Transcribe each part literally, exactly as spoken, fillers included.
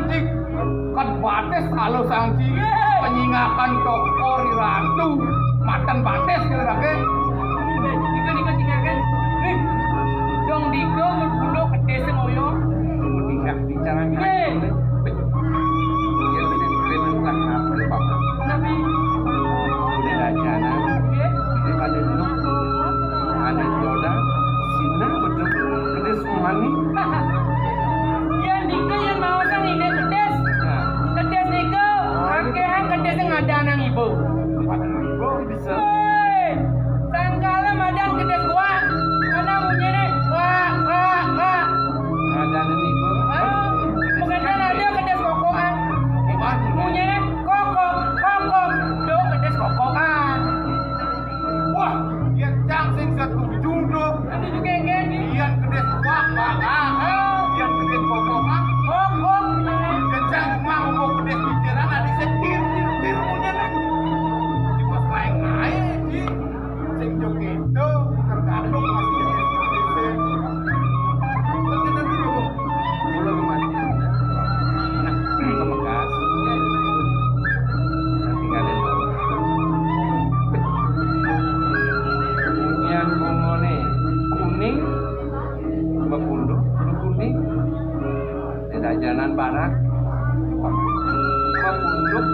Cik, kan batis kalau sang cik, penyingakan cokor ratu, matan batis kira-kira. Nika, nika, cingakan. Nih, dong dika mun pundo kedis sing oyong. Tingkah bicara. Nih. Ya, sing kena tak apa, Bapak. Nabi. Udah aja, nah. Oke. Daripada dulu, anak jodoh, Sina betul, kedis mani. Yén nika yén maosang indik kedis. Nah. Kedis nika akéhan kedis sing ada nang ibu. Ibu bisa. Woi, sangkala madan kedis gua. Mana munyiné? Wah, wah, wah. Ada nang ibu. Ah, bukan ada kedis kokokan. Munyiné kokok, kokok. Tuh kedis kokokan. Wah, yén cang sing setuju to. Setuju kéngkén. Yén gedé suwak, Pak. Ah, yén gedé potongan. Pokok. Yén cang cuma ngomong gedé pikiran, adi sing tir, tir, tir, punya nang. Di pos lain aja, Ji. Sing joget to tergantung masih gedé, gedé. Bener dulu, Bu. Kula kematian. Nah, kemekas. Tinggalin. Munyian bungone kuning, mepunduk, kudu kuning. Tidak jalan barak. Mepunduk.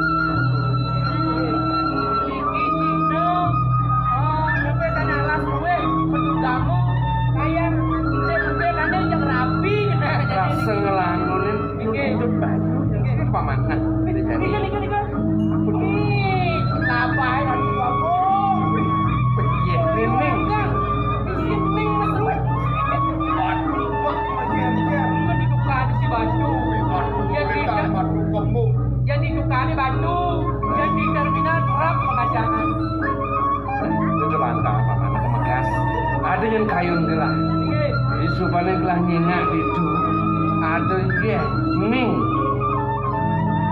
Iki Cina, eh, sampai tanah alas gue, penuh kamu, kayak udah-udah kan yang rapi, gitu. Rasa ngelanunin Nggih. Itu batu. Nggih. Apa manah? Nika, nika, nika. Aku tuh. Ih, lapahe anu aku. Iya, Nining. Kang, Nining mesruet. Waduh, Pak, Pak Jerjer. Mendidukkan si batu. Waduh, ya, kita tidak. Batu kembung. Jadi dukane batu. Jadi terminal truk pengajangan. Itu langkah apa mana kemegas. Ada yang kayun gelah. Nggih. Di subane gelah nyingak itu. Ada iya ning.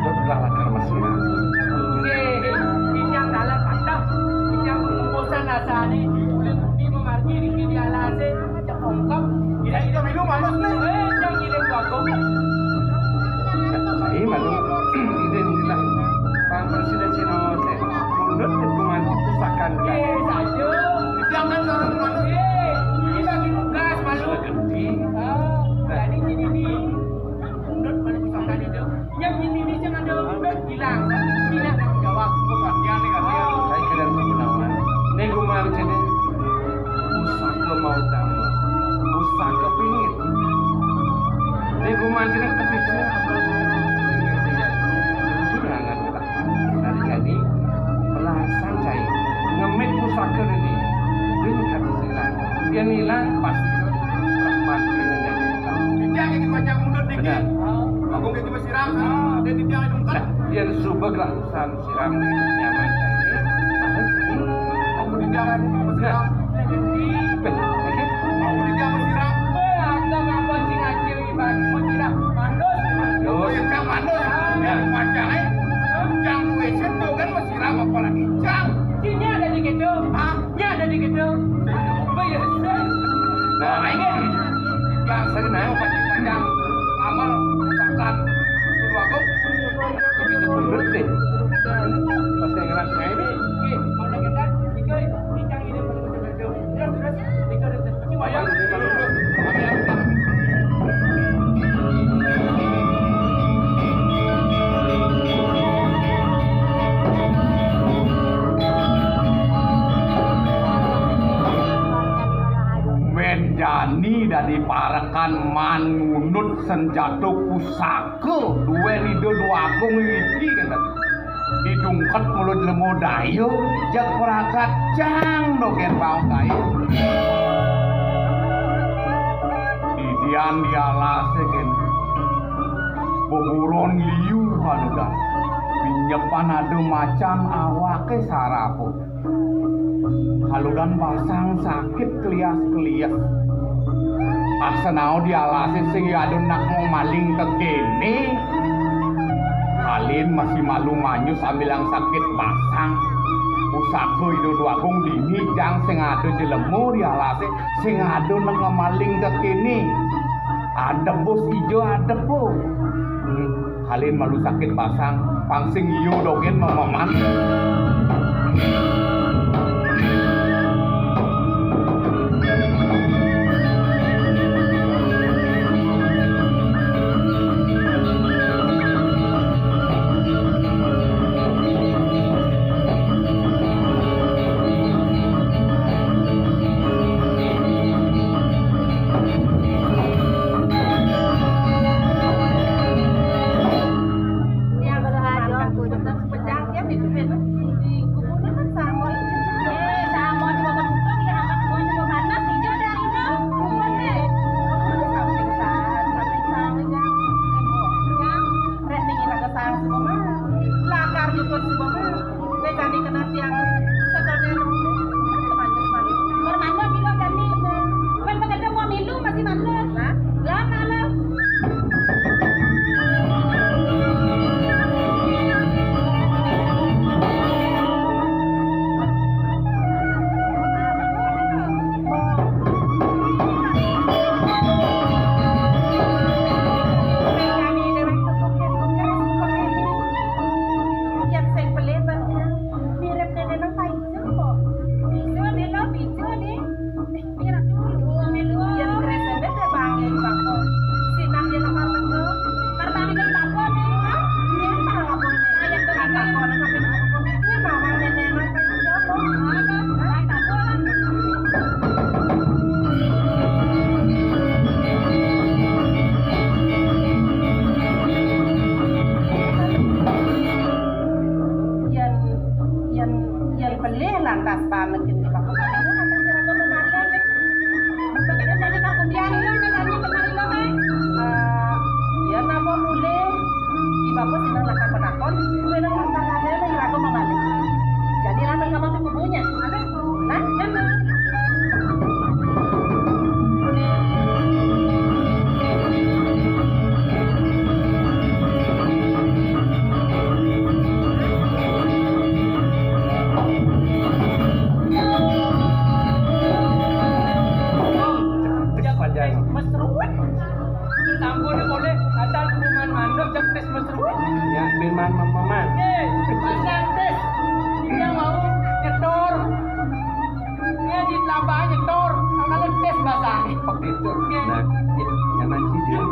Dot gelah lakar mesra. Nggih, injang dalan patah. Injang kembosan rasane. Kulit putih memargi di kiri alase. Cekongkep. Kira-kira minum manus nih. Eh, yang ngirim bagus. Ayo, malu. Ini inilah. Pak Presiden Cina, saya mundur di rumah pusakan. Eh, saja. Jangan orang manus. Eh, ini bagi tugas, malu. Sudah ganti. Ah, jadi gini nih. Mundur pada pusakan itu. Yang ini nih, jangan ada mundur, hilang. Tidak tanggung jawab. Perhatian nih, perhatian. Oh. Saya kira sebenarnya. Ini rumah sini. Pusaka mau damel. Pusaka pingit. Ini gumantiné kepikiran. Jangan kita. Dari jadi perasaan saya ngemit pusaka ini. Ini kata sila. Dia nila pasti ke rahmat ini dari kita. Dia yang dibaca mundur dikit. Benar. Aku kayak gimana siram? Ah, dia tidak ada. Nah, dia subek lah. Siram nyaman ini. Apa sih? Aku di dalam siram. Aku di dalam siram. Berantem apa sih ngacil ibarat mau siram? Mandus. Mandus. Oh, iya, Cang, mandus. Ah. Ya, macam, eh. Cang, gue sentuh kan mau siram, apalagi Cang. Sini ada di gitu. Hah? Ya, ada di gitu. Apa ya? Nah, ini. Ya, saya kenal, Pak Cang. Amal, misalkan, suruh aku. Begitu bener deh. Pas saya ngeliat kayak ini, oke, mana kita, tiga, tiga ini baru betul-betul. Terus, terus, tiga, terus, terus. Bayang. Menjani dari parekan mangunut senjata pusaka. Duwe Ida Dwagung iki, kata. Didungket mulut lemo dayo, jeg pragat jang dogen baong kayu. Didian di alase kene. Beburon liu kaludan. Pinyepan ada macan awake saraput. Kaludan basang sakit kelias-kelias. Asenao di alase sing ya ada nak mau maling tekene. Kalin masih malu manyu sambilang sakit basang. Pusaka Ida Dwagung dini jang sing ada jelema di alase sing ada nak maling tekene. Adep bos ijo adep bos. Hmm. Alin malu sakit basang, pang sing iu dogén mameman. Yang makan kucing dan sepedang, dia di dunia di kuburan kan sama itu. Eh, sama juga bentuk, ya, anak gua juga panas, hijau dari itu. Bukan, eh. Samping sana, samping sana, ya. Eh, Bu, ya. Rek dingin agak sang semua mah. Lakar juga semua mah. Wéh, jani kena tiang sedoné. Permandos milu jani. Wéh, pegedé mau milu masih mandos. Hah? Lama lah. Yang sing pelé, Bang, ya. Mirip nenek nang Paijo kok. Bisa, Melo, bisa nih. Nih, Ratu, dua Melo. Yang kresendé téh Bang, ya, Bang. Sinang dia bakal tenggelam. Terbang dari Bang, nih. Hah? Ini Bang, apa nih? Ayam dari Bang. Ini Bang, nenek nang Paijo kok. Halo, Bang, Bang. Yén, yén, yén pelih lantas pamit gén di bapa. Lantas ira tuh kemarin. Begitu tadi tak kumpian lu, nanya kemarin lo, kan? Eh, yén napa mulih di bapa sing nang lakar penakon, kuwi nang lakar ada lagi lagu mawali. Jadi lantas kamu tuh kubunya. Nah, kan? Mesruwet. Samponé boleh asal hubungan manuk jeptis mesruwet. Ya, bin man, man, man. Oke, pasang tes. Dia mau nyetor. Dia di Telabah nyetor, angkala tes basang. Begitu. Iya. Nah, ya, nyaman sih dia.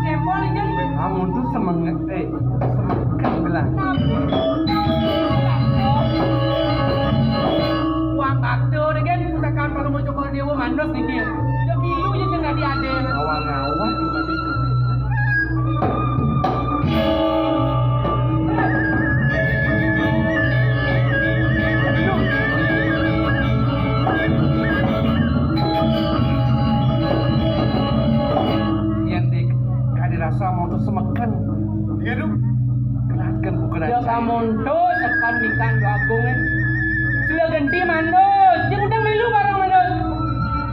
Sempol aja. Kamu tuh semangat, eh, semangat lah. Uang bakto deh kan, misalkan kalau mau coba dewa mandos nih, Gil. Udah milu aja sih nggak diadén. Ngawang-ngawang gimana itu? Yén di, kadi rasa mau tuh semeken. Iya, Duk. Kenalkan bukan. Ya, kamu tuh sekan ikan jagung, eh. Sudah ganti mandos. Dia udah milu barang mandos.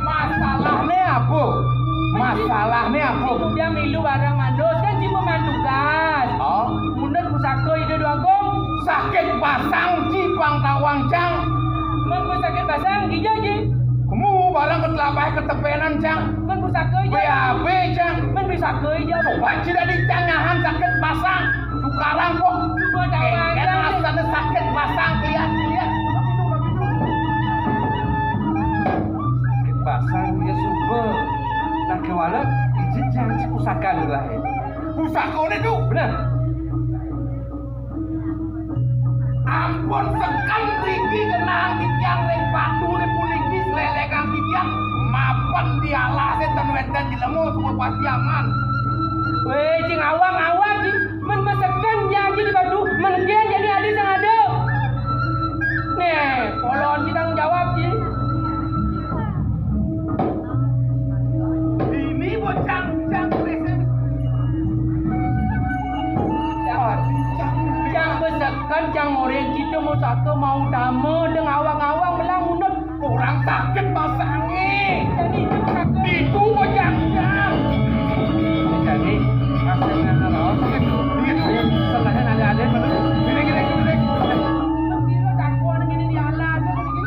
Masalahné apa? Masalahné apa? Udah milu barang mandos, kan cuma mantukan. Oh. Mundut pusaka ida dua gong. Sakit basang ci pang tawang cang. Mun sakit basang gija ji. Kamu barang ketelabah ketepenan cang. Mun pusaka ija. B A B cang. Mun pusaka ija. Coba ci dadi cangahan sakit basang. Tukarang kok. Coba tawang cang. Rasanya sakit basang, lihat, lihat. Sakit basang dia suba. Nah, kewala izin jangan si pusaka lah. Pusaka udah tuh. Benar. Ampun, sekan riki kenang titiang ring batu puniki slelegang titiang mapan di alasé ten wénten jelema suba pasti aman. Wéh, cing awang-awang, cing. Men meseken janji di batu, mengkén jadi adi sing ada. Nih, polon kita tanggung jawab, cing. Ini bocah, bocah, Cang, cang besekan, cang orén kita mau saka mau utama deng awang-awang belang munut. Orang sakit basangé. Jadi itu mau saka. Itu bocah, cang. Jadi, rasanya nggak mau sakit. Iya. Selain ada-ada, bener. Gini, gini, gini, gini. Kira dakwaan gini di alas, gini.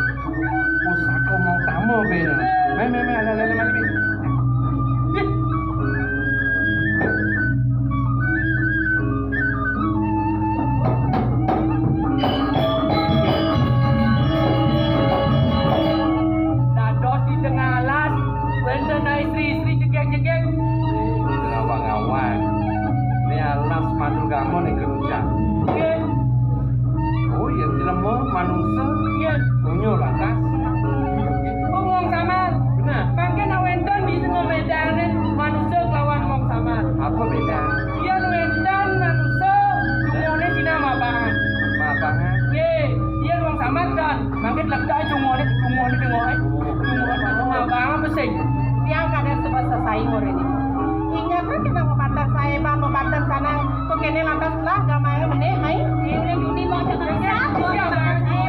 Kéné lantas lah gamané, hai. Ayo,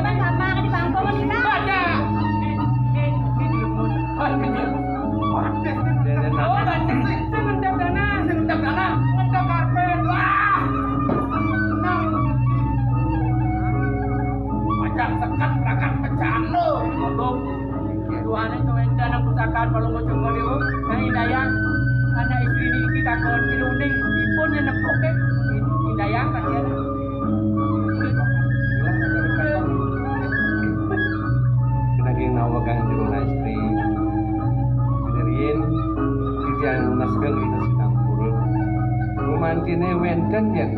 Bang, gampang di bangku, Bang. Ada. Oh, bantu sing ngentep tanah, sing ngentep tanah, ngentep karpet. Wah. Tenang. Pacang sekat rakan pecah lo. Tuane kawentenan pusaka Palungguh Jonggo niku, Nyai Dayang, anak istri niki takon Ciluning, dipun nyenepuk ke Nyai Dayang kalian. Nanging nawegang jero istri. Riyin titiang nunas geng ida sinampura. Rumantine wenten yen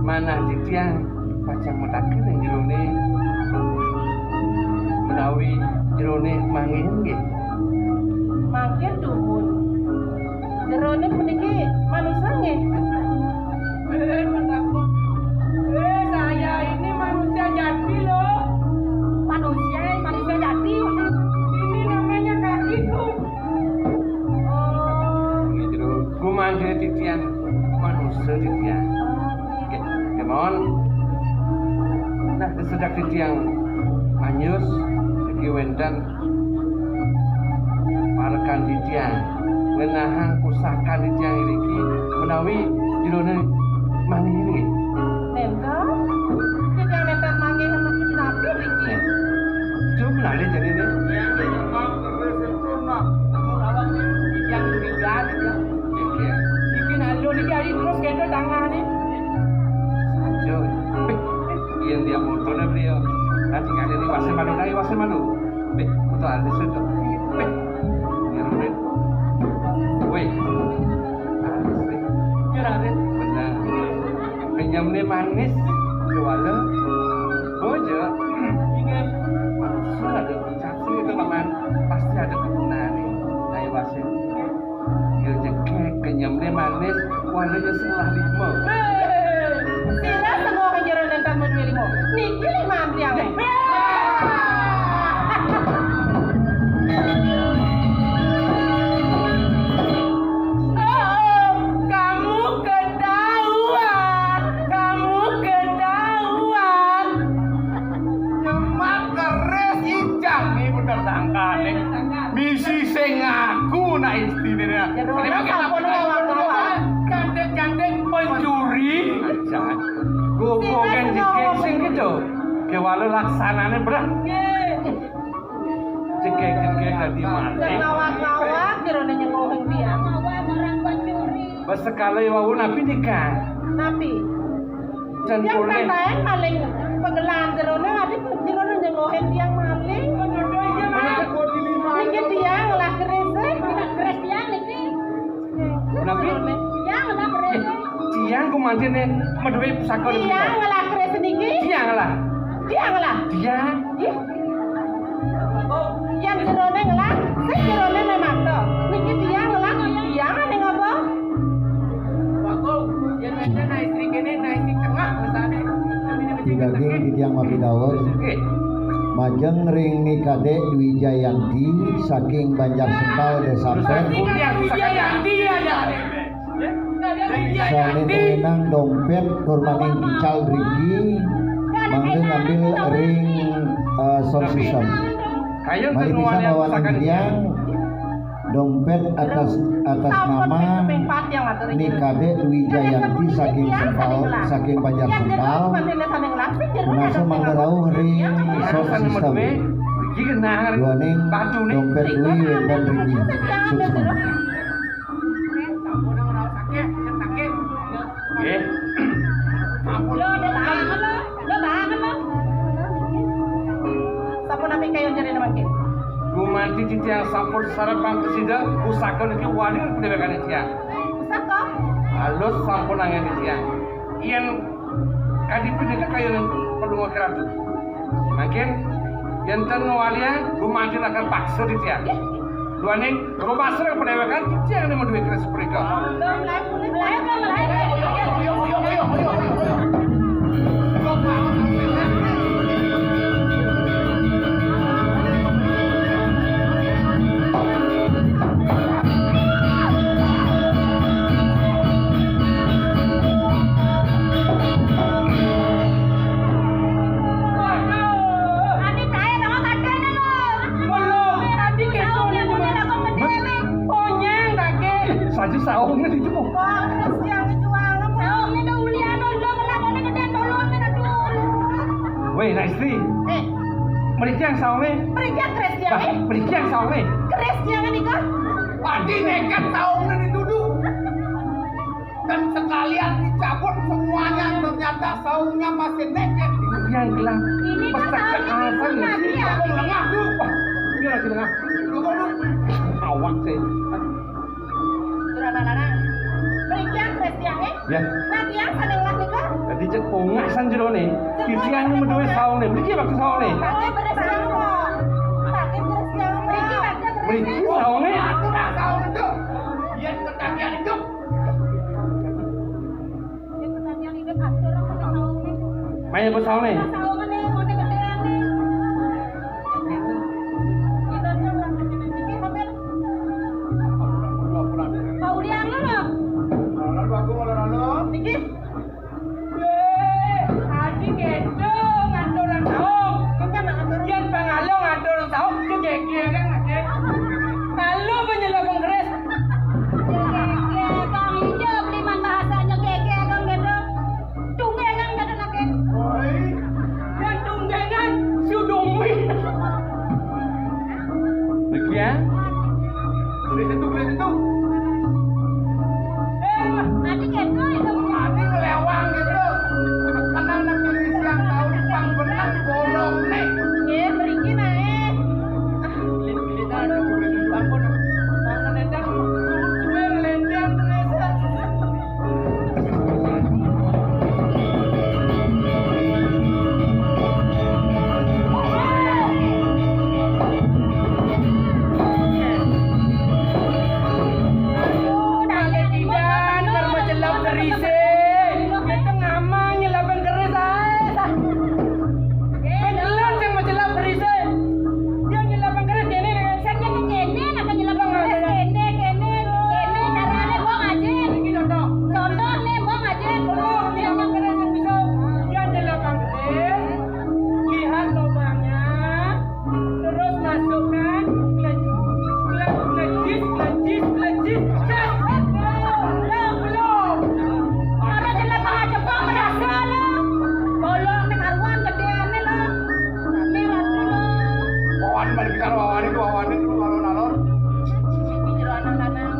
manah titiang pacang mataken ing jerone menawi jerone manggihin nggih. Mangkin dumun. Jerone puniki manusa nggih. Eh, saya ini manusia jati loh. Manusia, manusia jati. Ini namanya kakiku. Oh. Nggih, jero gumanti titiang manusa titiang. Nggih, kemawon. Nah, sedak titiang manyus iki wenten parekan titiang ngenahang pusakan titiang ngriki menawi jerone manggihin nggih. Nenten, titiang nenten manggihin napi niki. Jumlahne jane nggih. Titiang curiga, titiang. Nggih, nggih. Iki nalun iki ayo terus kendel tangane. Saja. Yen dia motornya beliau. Nanti kali ini wasin malu, nanti wasin malu. Beh, foto artis itu. Beh. Ngirim, Beh. Weh. Artis, Beh. Ya, Raden. Benar. Pinjam nih manis. Jual. Bojo. Ingat. Manusia ada caci itu, Paman. Pasti ada kegunaan nih. Ayo, wasin. Ya jegeg, kenyemne manis, kualinya setengah lima. Hei, sira semua kejaran dan tamu dua lima. Niki lima ampiang. Oh, kamu ketahuan, kamu ketahuan. Nyemak keris ijang nih, bener sangkane. Misi sing ngaku nak istine. Jero sampun ngawak keluar. Cantik-cantik pencuri. Jangan. Gogo kan jegeg sing gitu. Kewala laksanane, Brah. Nggih. Jegeg-jegeg dadi mati. Ngawak-ngawak jerone nyengohing tiang. Wes sekali wau nabi nikah. Nabi. Dan tiang boleh. Kataen maling pegelan jerone, ati jerone nyengohing tiang maling. Niki tiang ngelah keris, eh. Keris tiang niki. Nabi? Tiang ngelah keris. Tiang ku mantine meduwe pusaka niki. Tiang ngelah keris niki. Tiang ngelah. Tiang ngelah. Tiang. Nggih. Yang jerone ngelah, sing jerone memang to. Niki tiang ngelah, tiang ning apa? Bagong, yen wenten nah istri kene, nah istri tengah mesane. Di daging titiang mabidawet. Majeng ring Ni Kadek Dwi Jayanti saking Banjar Sempal, Desa Pet. Dwi Jayanti ada. Sane tuminang dompet tur maning ical driki mangke ngambil ring, eh, sound system. Malih pisan wawanan titiang dompet atas, atas nama Ni Kadek Dwi Jayanti saking Sempal, saking Banjar Sempal. Punapi mangke rauh ring sound system. Duaning dompet Dwi wenten driki. Suksma. Nggih. Lho, udah bangun, lho. Udah bangun, lho. Sampun napi kayun jarine mangke? Gumanti titiang sampun sareng pangpresida, pusaka niki wali padhewekane tiang. Pusaka? Alus sampun anggen tiang. Yen kadi punika kayun Palungguh Ratu. Mangkin yen ten ngwaliang, gumanti lakar paksa titiang. Duaning rumasa ring padhewekan, titiang ning duwe keris punika. Eh, Nak Istri. Eh. Mriki saongé. Mriki keris tiangé. Bah, mriki saongé. Keris tiangé nika. Padi nekat saongé dituduh. Dan sekalian dicabut semuanya, ternyata saungnya masih nekat. Yang gelang. Ini kan saungnya alasan lagi ya. Lengah tuh. Wah, ini lagi lengah. Tunggu dulu. Awak sih. Durana lanang. Mriki keris tiangé. Ya. Nah, tiang sané ngelah nika. Dadi cek pongasan jeroné. Titiang madué saongé. Mriki waktu saongé. Pakai beres tiang kok. Pakai beres tiang. Mriki pakai beres. Mriki saongé. Aku nak saung itu. Yén ketagihan itu. Yén ketagihan itu atur aku nak saungé. Maya apa saongé? Saungé, saungé gedéané. Niki. Wéh, adi kéto ngatur saung. Yén pangalo ngatur saung, gegégeran aké. Lalu penyelap pengkeris. Gegégeran, Kang Ijo, beli man bahasanya gegégeran kéto. Tunggengan kata laki. Woi, dan tunggengan si Domi. Begitu. Boleh situ, boleh situ. Eh, adi kéto itu. Adi ngelewang gitu. Kenal nak yang siang tahu pang benang bolong nih. Nggih, mriki naé. Lin-linan aku boleh situ ampun. Mangan endang, suwe ngelendang terus. Aduh, nah, ini mah karo macelap kerisé. Kita ngamang nyelapin keris aé, sah. Kan elon sing macelap kerisé. Dia nyelapin keris kéné, sing kéné, kéné, nak nyelapin keris kéné, kéné, kéné, carané, Bang Ajin. Iki contoh. Contoh nih, Bang Ajin. Dia nyelapin keris, lihat lubangnya, terus masukkan, klejis, klejis, klejis, klejis, ces, belum, belum. Ora celep aja, Bang, berhasil. Bolong nih karuan gedéané lho. Rame ratu lho. Wawan balik karo wawané, wawané dulu alon-alon. Iki jero anak lanang.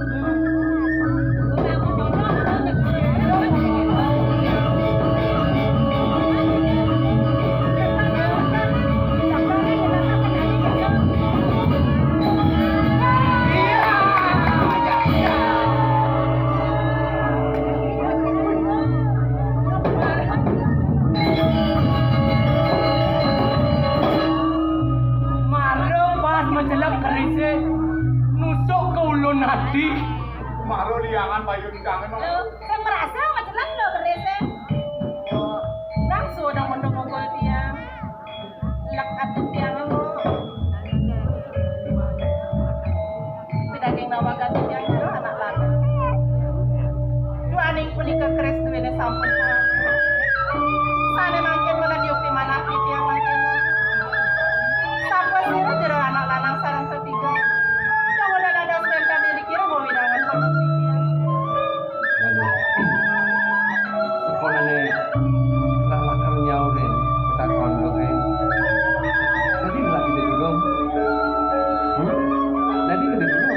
Mara pas macelep kerisé nusuk ke ulun ati. Mara liangan bayu di tangan. Lho, sing merasa macelep lho kerisé. Langsung ada mondok ngogol tiang. Lek ati tiang lho. Pidaging nawagan tiang jero anak lanang. Duaning punika keris duwéné sampun tuan. Sané mangkin malah diupi manah tiang mangkin. Sampun sira jero anak lanang sareng tetiga. Jangan ada dados wénten diri kira mau widangan pondok tiang. Lalu, sepanané lah lakar nyaurin, takon kok, eh. Dadi lagi dadi gong. Hmm? Dadi gede dulu.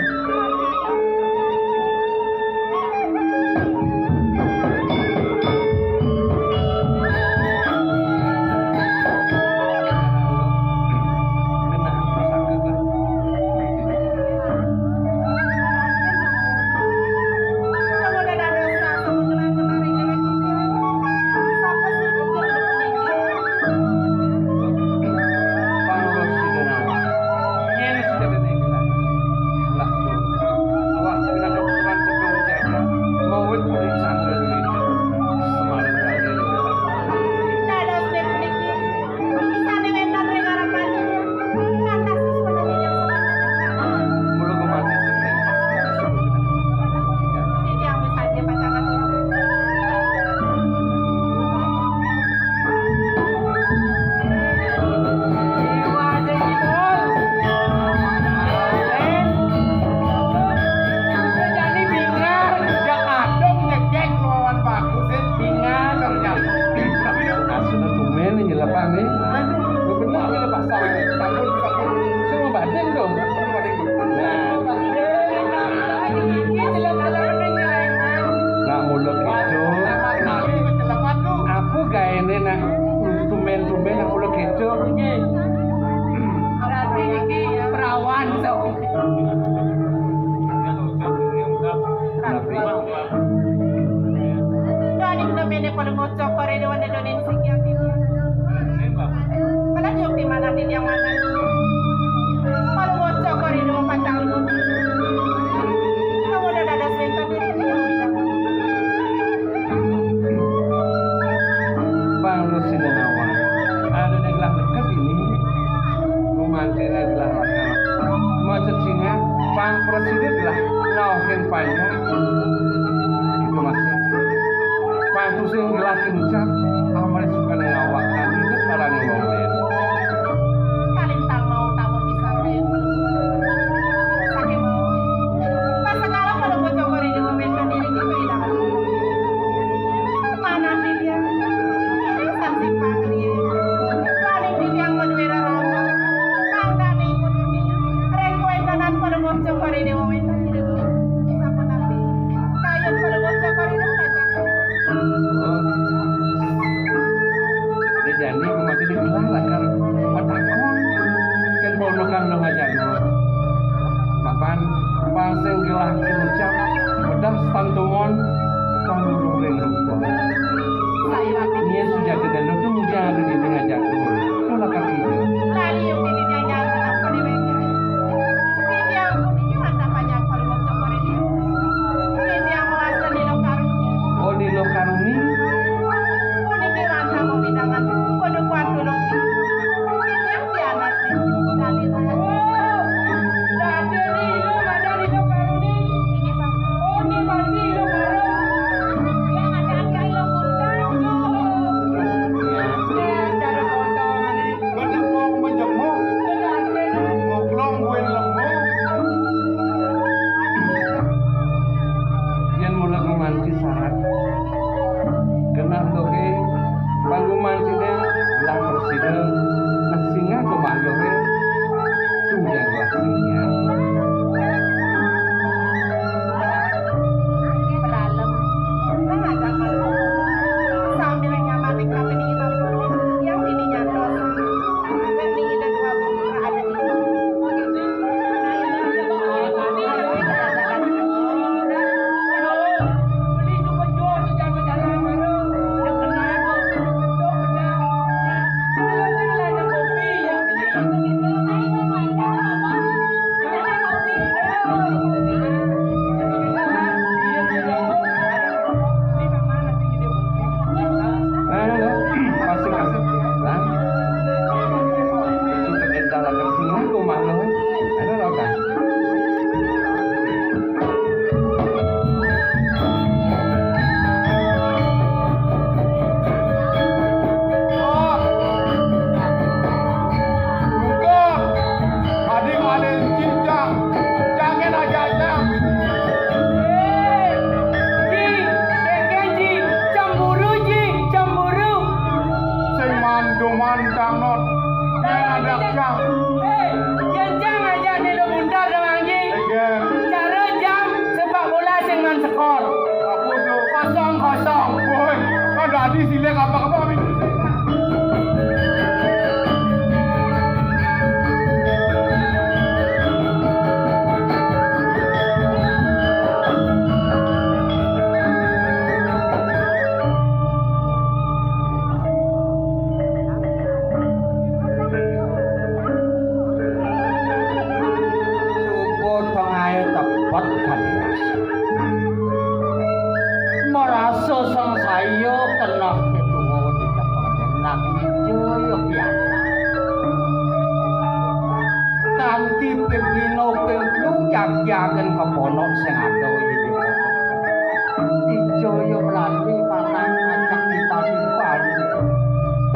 Gitu, Mas. Pangku sing gelah kencang, amare sukane awak, kan, itu parane wong liyan. Kalintang mau tamu pisan, Rin. Sake mau. Pas segala pada bocah kori di wewenang diri kita tidak. Mana dia? Saksi pangri. Paling di yang maduwe rarama. Tandane ibu duni. Rek wewenang pada bocah kori di wewenang diri. Sampun nabi. Kayun pada bocah kori di wewenang. Oh. Dia jani aku masih digelah lah kan. Matakon. Kan ponokan lo ngajak lo. Mapan, pang sing gelah kencang, pedas tantungon, pang urung ring rupa. Saya ini sudah tidak nutung dia ada di tengah jatuh. Itulah kaki dia. Lali yang ini dia nyata apa di bengkel. Ini yang ini mata panjang kalau mau coba ini. Ini yang merasa di lokal. Oh, di lokal ini. Ini dia mata mau di dalam. Kode kuat dulu. Ini yang dia anak. Dadi lilo, ada lilo karuni. Ini pasti lilo karung. Yang ada angka lilo kurang. Ya, dari potong ini. Menjemuk, menjemuk. Moklong, buin lemu. Yen mula ngemanti syarat. Genah dohe, pangguman sine, lah presiden, nah singa komandohe, tunjang lah singa. Beralem, nah agak malu. Sambil nyamanik tapi di imam yang dininya dosa. Tapi ini dua buku ada di Nah, lo, kasih, kasih. Nah. Sudah kita lah kasih rumah lo. Ada lo kan? Adi male cincang, jangan aja cang. Ji, keke ji, cemburu ji, cemburu. Sing manduman cangot, nyen adak cang. Eh, yen cang aja nih lo mundur dong, Ji. Enggak. Cara jam sepak bola sing man skor. Apa tuh? Kosong kosong. Woi, kan tadi silik apa-apa. Suku tengahe tepet kan. Merasa sangsaya kenah ketuwa di tempat nak ijo ya biasa. Kanthi pepino peplu jagjagen keponok sing ada ing desa. Ijaya mlaku manah ngajak dipati-pati.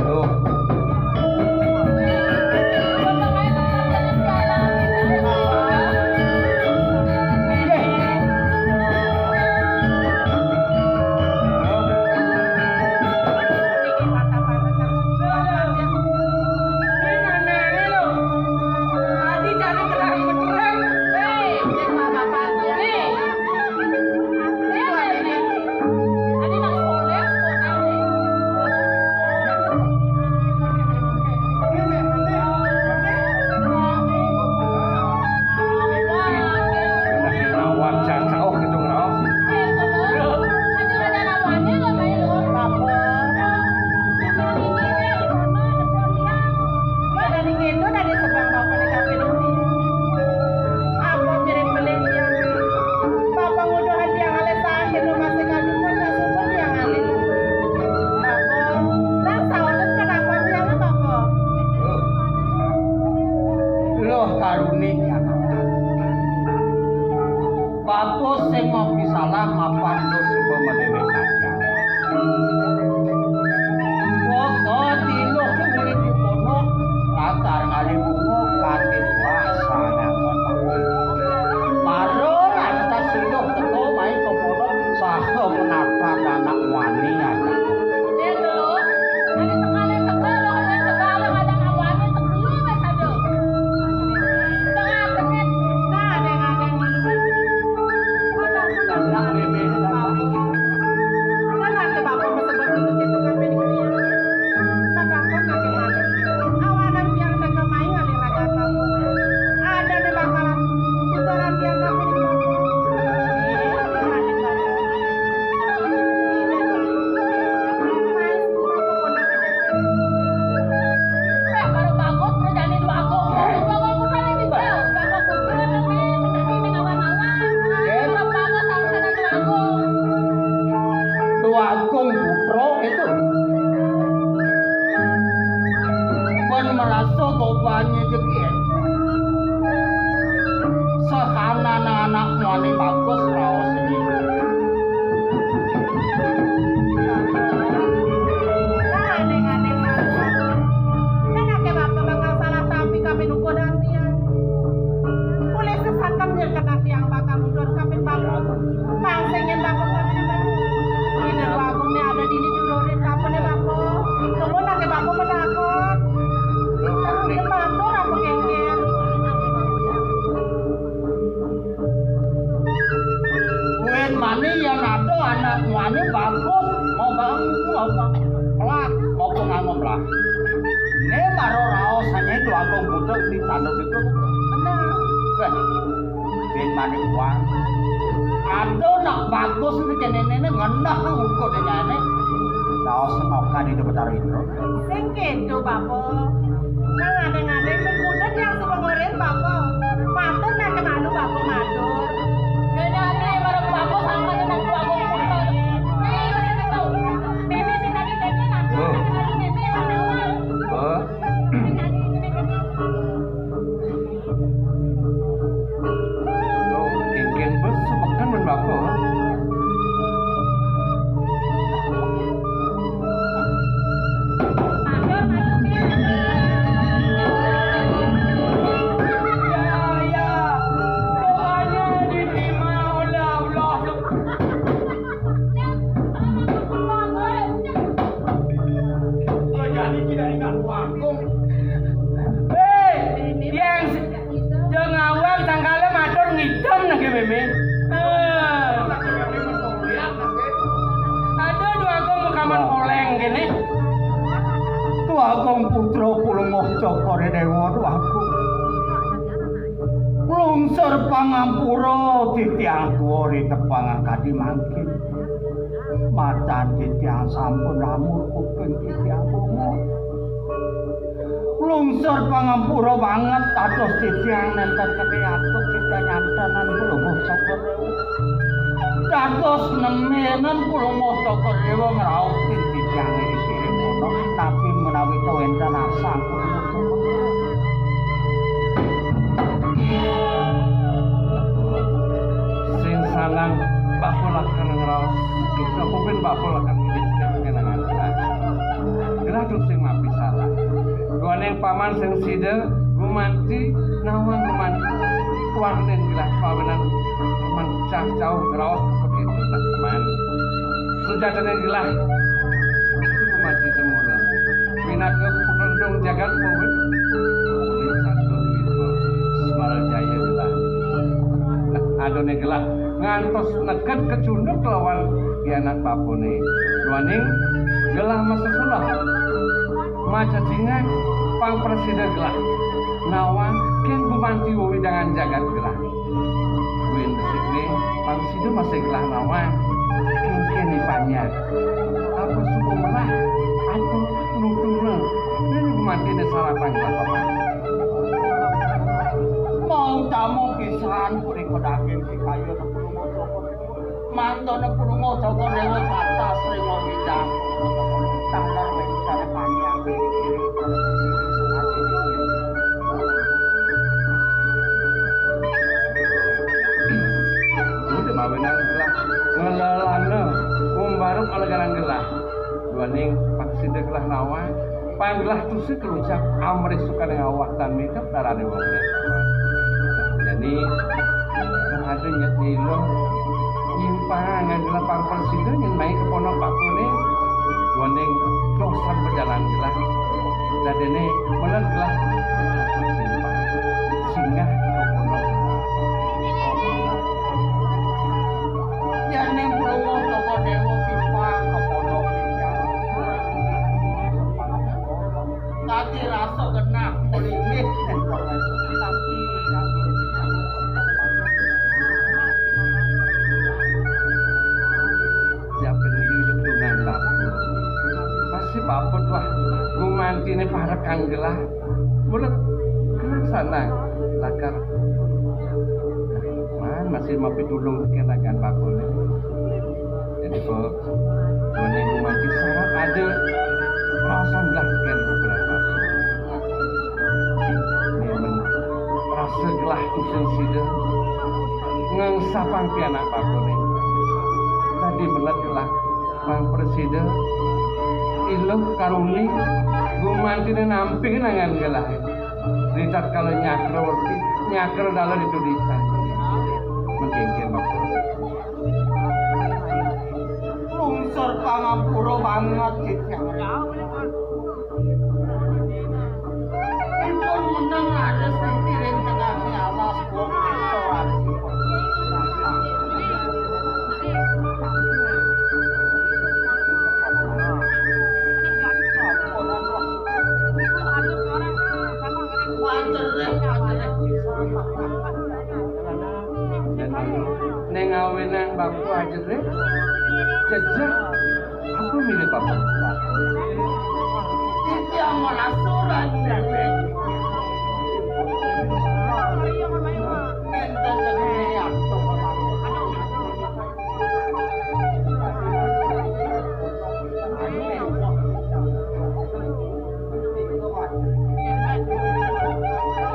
Loh. Lah mapan dos suba madewek aja. Pokok tiluh muli dipono, latar ngalih bunga kanti puas sangat. Mara lantas tiluh teka mai ka pondok, saha menatan anak muani aja. Dia dulu, ada sekali teka, ada sekali ada anak muani, teka lu, Mas, ada. Tengah menit. Nah, ada yang ada yang malu. Tuagung Putra itu. Pun merasa gobanye jegit. Sehanana anak muani bagus raos ini. Nah, aning-aning. Nah, nah, ke bapa bakal salah tampi kami nuku dantian. Polisi sakem nyerkenak yang bakal mundur kami bapa. Pangsingin bapa kami. Ida Agung ni ada dini jururin bapa ni bapa. Kebun lagi bapa menakut. Matur apa kengkir. Kuwi mani yen ada anak muani bagus, mau bangun, mau pelak, mau pengangon lah. Ini baru raos hanya itu agung budak di tanduk itu. Benar. Weh, bin mani kuat. Ada nak bagus ini kene ini ngenah ukur dia ini. Raos ngokan itu betar itu. Sing kedo, Bapa. Nang adeng-adeng sing mudhun yang suka ngoren, Bapa. Matur nang kemanu, Bapa, matur. Dene ati marang Bapa sampeyan nang keluarga putra. Nih, wis ketok. Dene sing tadi dene matur, oh, nang kemanu dene yang awal. Oh. Sing tadi dene ketok. Loh, kénkén bes sumeken men Bapa. Ya, ya. Doanya diterima oleh Allah. Jadi tidak ingat waktu. Hei, yang Jeng awak sangkala matur ngidem nang mémé. Eh. Aduh, Dwagung makaman. Wah. Poléng kéné. Dwagung putra Pulunguh Cokor Déwa, Dwagung. Lungsur pangampura titiang tuwa ri tepang kadi mangkin. Matan titiang sampun lamur, kuping titiang bungul. Lungsur pangampura banget, dados titiang nénten kené atuk titiang nyantenan Pulunguh Cokor Déwa. Dados neménen Pulunguh Cokor Déwa ngraosin titiang ing kirim kono, napi menawi ta wénten asang Pulunguh Cokor Déwa. Sing sanang Bapa lakar ngraos, kita pupin Bapa lakar ngidik kenangan. Gelah tusing mapi salah. Duaning paman sing sida gumanti nawang gumanti. Warnin gelah pawinan mencah jauh ngraos begitu tak teman. Sujatine gelah gumanti temuna. Pinaka pelindung jagat pawit. Satu Wisma Semarajaya gelah. Adoné gelah ngantos neked kecunduk lawan pianak bapané. Duaning gelah masesulah. Macacingak pang prasida gelah. Nawang kén gumanti wewidangan jagat gelah. Buin besikné pang sida masih gelah nawang. Kén ipanya. Apa suku melah? Apa nutuna? Ini gumantiné sarapan gelah papan. Mau tamu pisan puriko daging pikayun. Mantune Pulunguh Cokor Déwa tatas ring widang. Taler wénten panjang. Udah mawinan gelah. Paning paksida gelah nawang, pan gelah tusing kalucap amrih sukaning awak tan mikep darane wong desa. Jani ada nyet nyilo nyimpang gelah pang prasida nyen mai ka pondok bakune, duaning dosan bejalan gelah. Dadene meled gelah simpang singgah ka pondok. Yen ning krungu Joko Dewa simpang ka pondok Tinggal. Dadi rasa genah mlinggih ning pondok. Yapin liu jetungan bapa. Masih bapa tuah gumantine parekan gelah. Mulut kena sana lakar. Man masih mapitulung kena gan bakul. Jadi ko meniku manci syarat ada perasaan lah ken ukuran bakul. Ini men rasa gelah tusing sida ngangsapang pianak bakul ini. Tadi melet gelah pang prasida iluh karuni gumantine nampi nangan gelah. Ritatkala nyakra werti, nyakra dalan itu disan. Mengkengken bakul. Lungsur pangampura banget titiang. Ipun meneng ada sing ring tengahne alas wong desa. Neng awenang bapa aja deh. Jejak. Apa mirip apa? Titiang merasa randang. Nenten jenenge aku.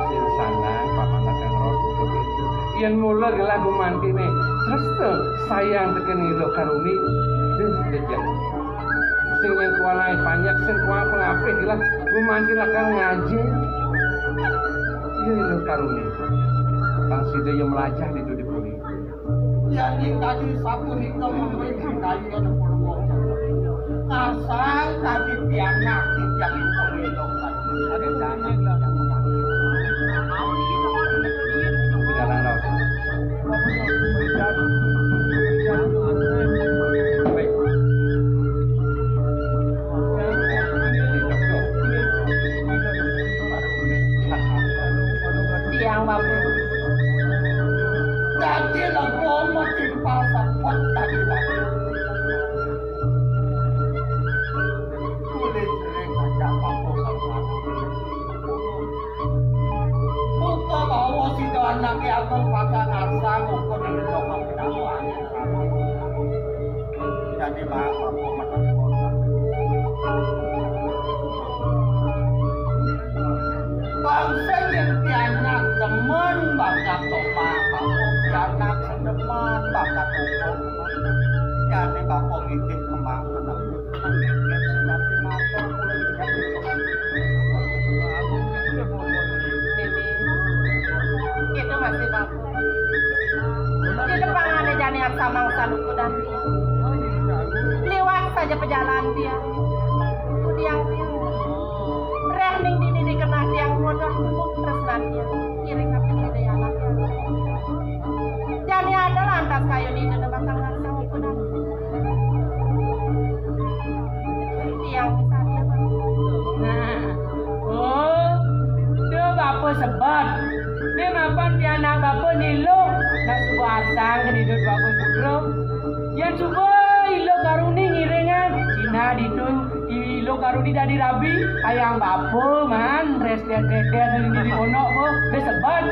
Sing sanang pamanah kang rasa begitu. Yen mula gelah gumantine tresna sayang teken Ida Karuni, wis jejak. Sing yen kuwanahe panjak, sing kuwanahe pengapih gelah gumanti lakar ngaji. Ya Ida Karuni. Kang sida ya melajah di dudi puri. Yaning kadi sapunika mungkin kayun kula. Ngasang kadi pianak titiang ipun ilung kadi. Ada dana. Jalan laut. Baik. Tiang babu. Dadi lego matimpal sapet tadi babu. Kulit ring kacang bangku satu-satu. Muka bawa sida anake agung pasang asang ukur ing dosa pinangan. Dadi bapak pemenang kota. Bangsa yen pianak demen bakat topak, bangsa pianak sedemen bakat topak. Jane bapak ngitik kembang kenang. Itu masih bagus. Di depan ada jani aksa mangsa luku dan liwat saja pejalan dia. Kudiang dia. Reh ning dini dikenah tiang bodoh tumbuh tresnan dia. Kiri kapi ada anak dia. Jani ada lantas kayu di depan tangga luku dan Tiang pisan ya, Bang. Nah. Oh, duh bapa sebet. Né mapan pianak bapa nilo, nak suba arsang ké ditu bapa putra. Yén suba ila karuni ngiringan, sinah ditu ila karuni dadi rabi, ayang bapa man, rés-rés-rés di pondok, bah, dé sebet.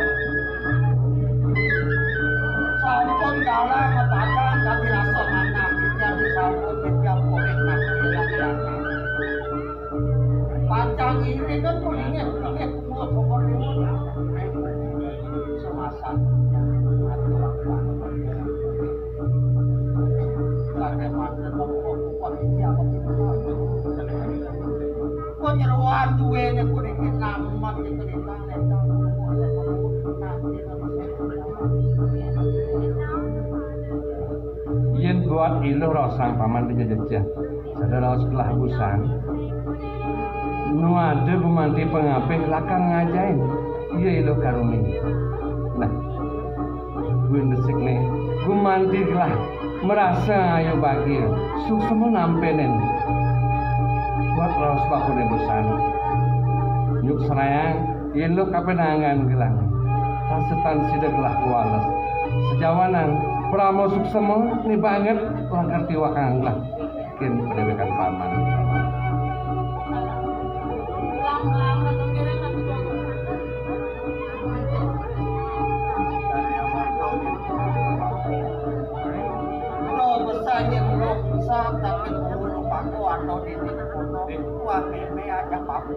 Sampun galang padang kami rasa manah, kita disambut kita boleh nak bilang-bilang. Pacang iri kan kulingnya, kulingnya kuat pokoknya. Semasa punya aturan. Bagaimana pokok-pokok ini apa kita? Buat Iluh raosang paman di jejeh. Sada raos gelah busan. Nu ada gumanti pangapih lakar ngajahin. Iya Iluh Karuni. Nah, buin besik nih. Gumanti gelah marasa ayu bagia. Suksma nampenin. Buat raos bakuné busan. Nyuk serayang Iluh kapinangan gelah. Sasetan sida gelah kuales. Sejawanan, Brahma Suksema, ni banget, langkar tiwakang gelah. Kin padéwékan paman. Lo besar yen lo besar, tapi guru paku atau didik kono. Wah, meme aja papu.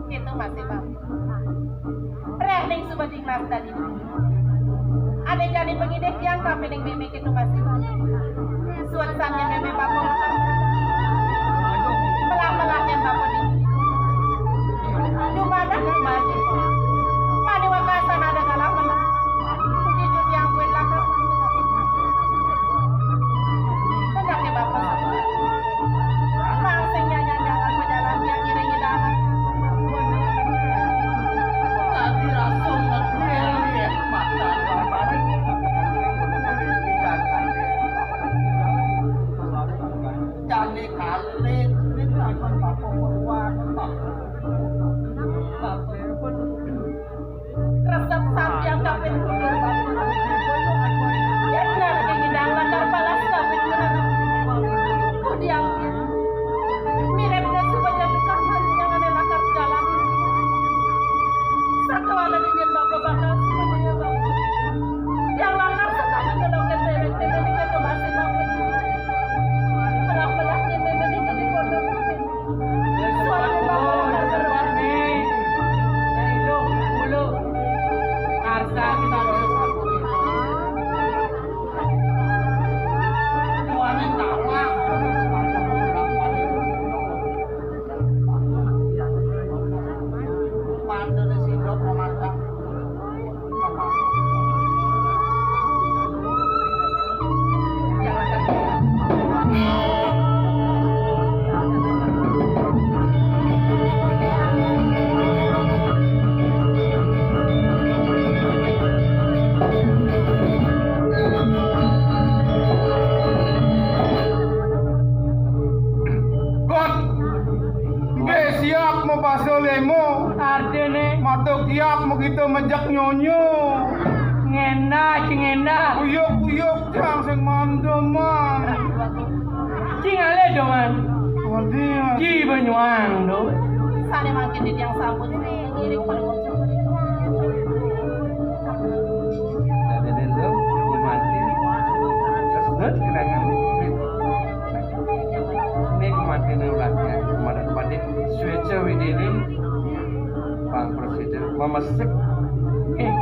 Gitu masih, Bang. Reh ning suba dinglas dadi. Ane jani pangidih tiang kapining meme gitu masih, Bang. Suat sangnya meme bapa. Melah-melah yang bapa di. Dumada dumadi. Mane wakasan ada kalah melah. Puji jur yang kuat lakar. Tengah ke bapa. Mang sing nyanyi-nyanyi pejalan yang ngiring-ngiring. Tadi rasa ngedel ya, mata. Jane kali, ini apa, apa, apa, apa. Resep sampiang kaping puluh. Yén ngarep ing idang lakar balas kaping puluh. Kudiang mirip desa baja tukang nyangane lakar jalan. Sakawana ning bapa bakal semuanya bapa. Yang lakar sesama ngeloket dewek dewek di kota masih bapa. Belah-belah nyemene di pondok. Mbok siap mau paso lemo. Artine? Matuk siap mau kita mejek nyonyo. Ngendah, cing ngendah. Uyuk-uyuk jang sing mandeman. Cing ale doman. Wadih. Ci banyuang do. Sane mangkin di tiang sambut. Ngiring paling ujung. Dadi dulu, mati. Terus, terus, kenangan. Ini kematian ulatnya. Kemarin pada Switcher Widini. Pak Presiden memesik. Eh,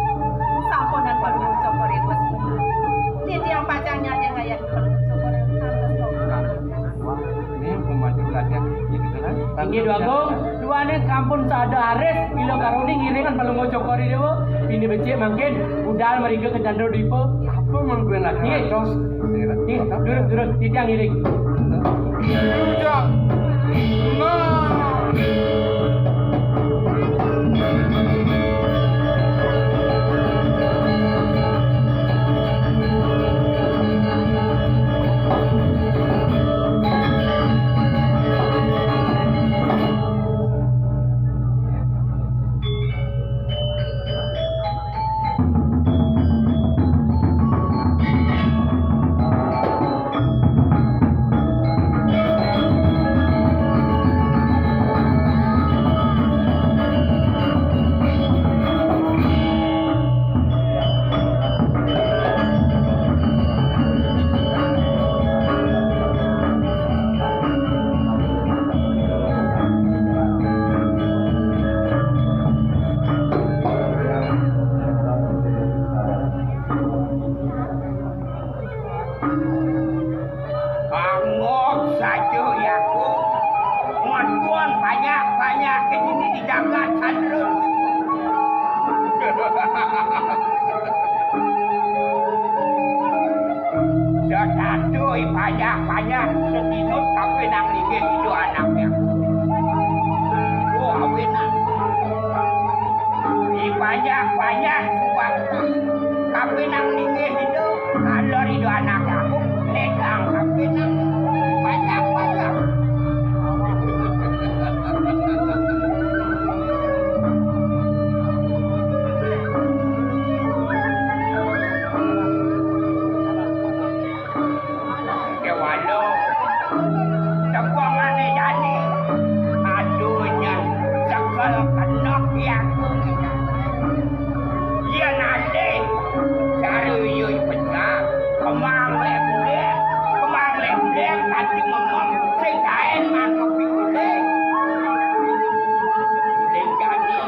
sampunan Palungguh Cokor I. Titiang pacang nyadé ngayah Palungguh Cokor I. Ini pembantu belakang, gitu kan? Inggih, Dwagung, duaning kampun sada aris, Iluh Karuni ngiringan Palungguh Cokor I Déwa, bini becik mangkin, budal mriga ka Candra Dwipa. Apa mangkin lagi? Nggih. Nggih, durus, durus, titiang ngiring. Subakti, kapinang linggih Ida, kalor Ida Anak Agung, ledang kapinang pajak-pajak. Kewala, tepungane jani, aduh nyen, sekel kenok ya. Yen ade cara iya pecah, kemang lek bulir, kemang lek bulir, kati ngomong sing kaen mangkep dikulik. Ning jani,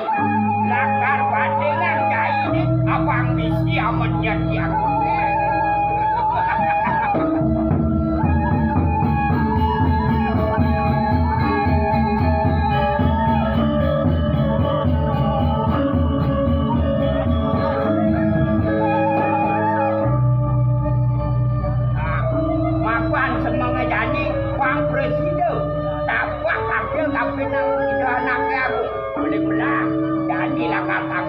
lakar bandingan kaine, abang misi amen nyediak. Mapan semenge jani, Bang Presiden, tapak kaki tapi nang ida anaknya aku. Boleh belah, jani lah kata.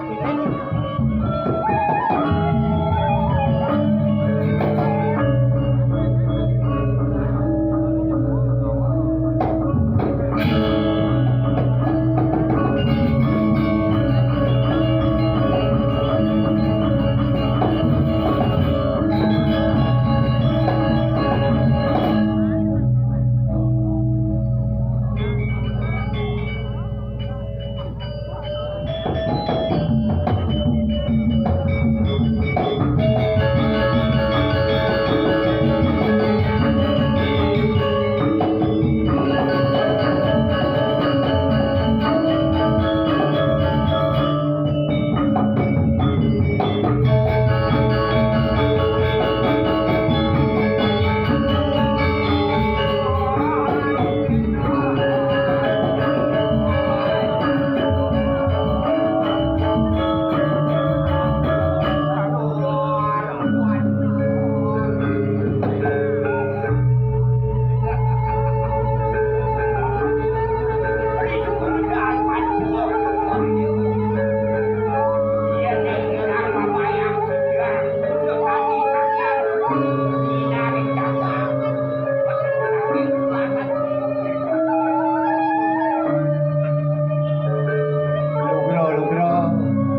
Lugra, lugra.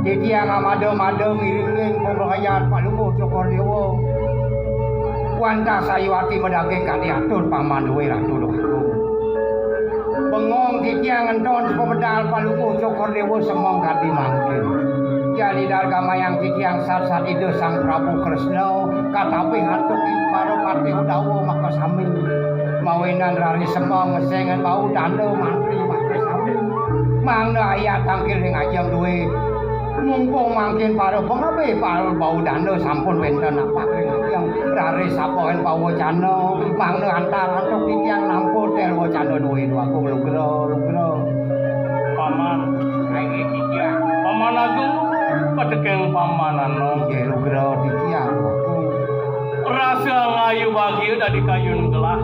Titiang amada-mada ngiring pembahayan Pak Lungguh Cokor Dewa. Wantah sayuwati madaging kadi atur Paman Dewi Ratu Dewa Agung. Bengong titiang enton sepemedal Palungguh Cokor Dewa semong kadi mangkin. Yan idar gamayang titiang sat-sat Ida Sang Prabu Kresna, katabih antuk para patih Udawa makasami. Mawinan rari semong ngesengan bau danda mantri makasami. Mangda ayat tangkil ring ajeng duwe. Mumpung mangkin para pangabih para bau danda sampun wenten napak ring ajeng. Raris sapahan pawacana, mangda antar antuk titiang nampun tel wacana duwe dua agung lugra, lugra. Paman. Inggih titiang. Paman Agung, patekeng Paman Ana. Inggih lugra titiang, Agung. Rasa ngayu bagia dadi kayun gelah.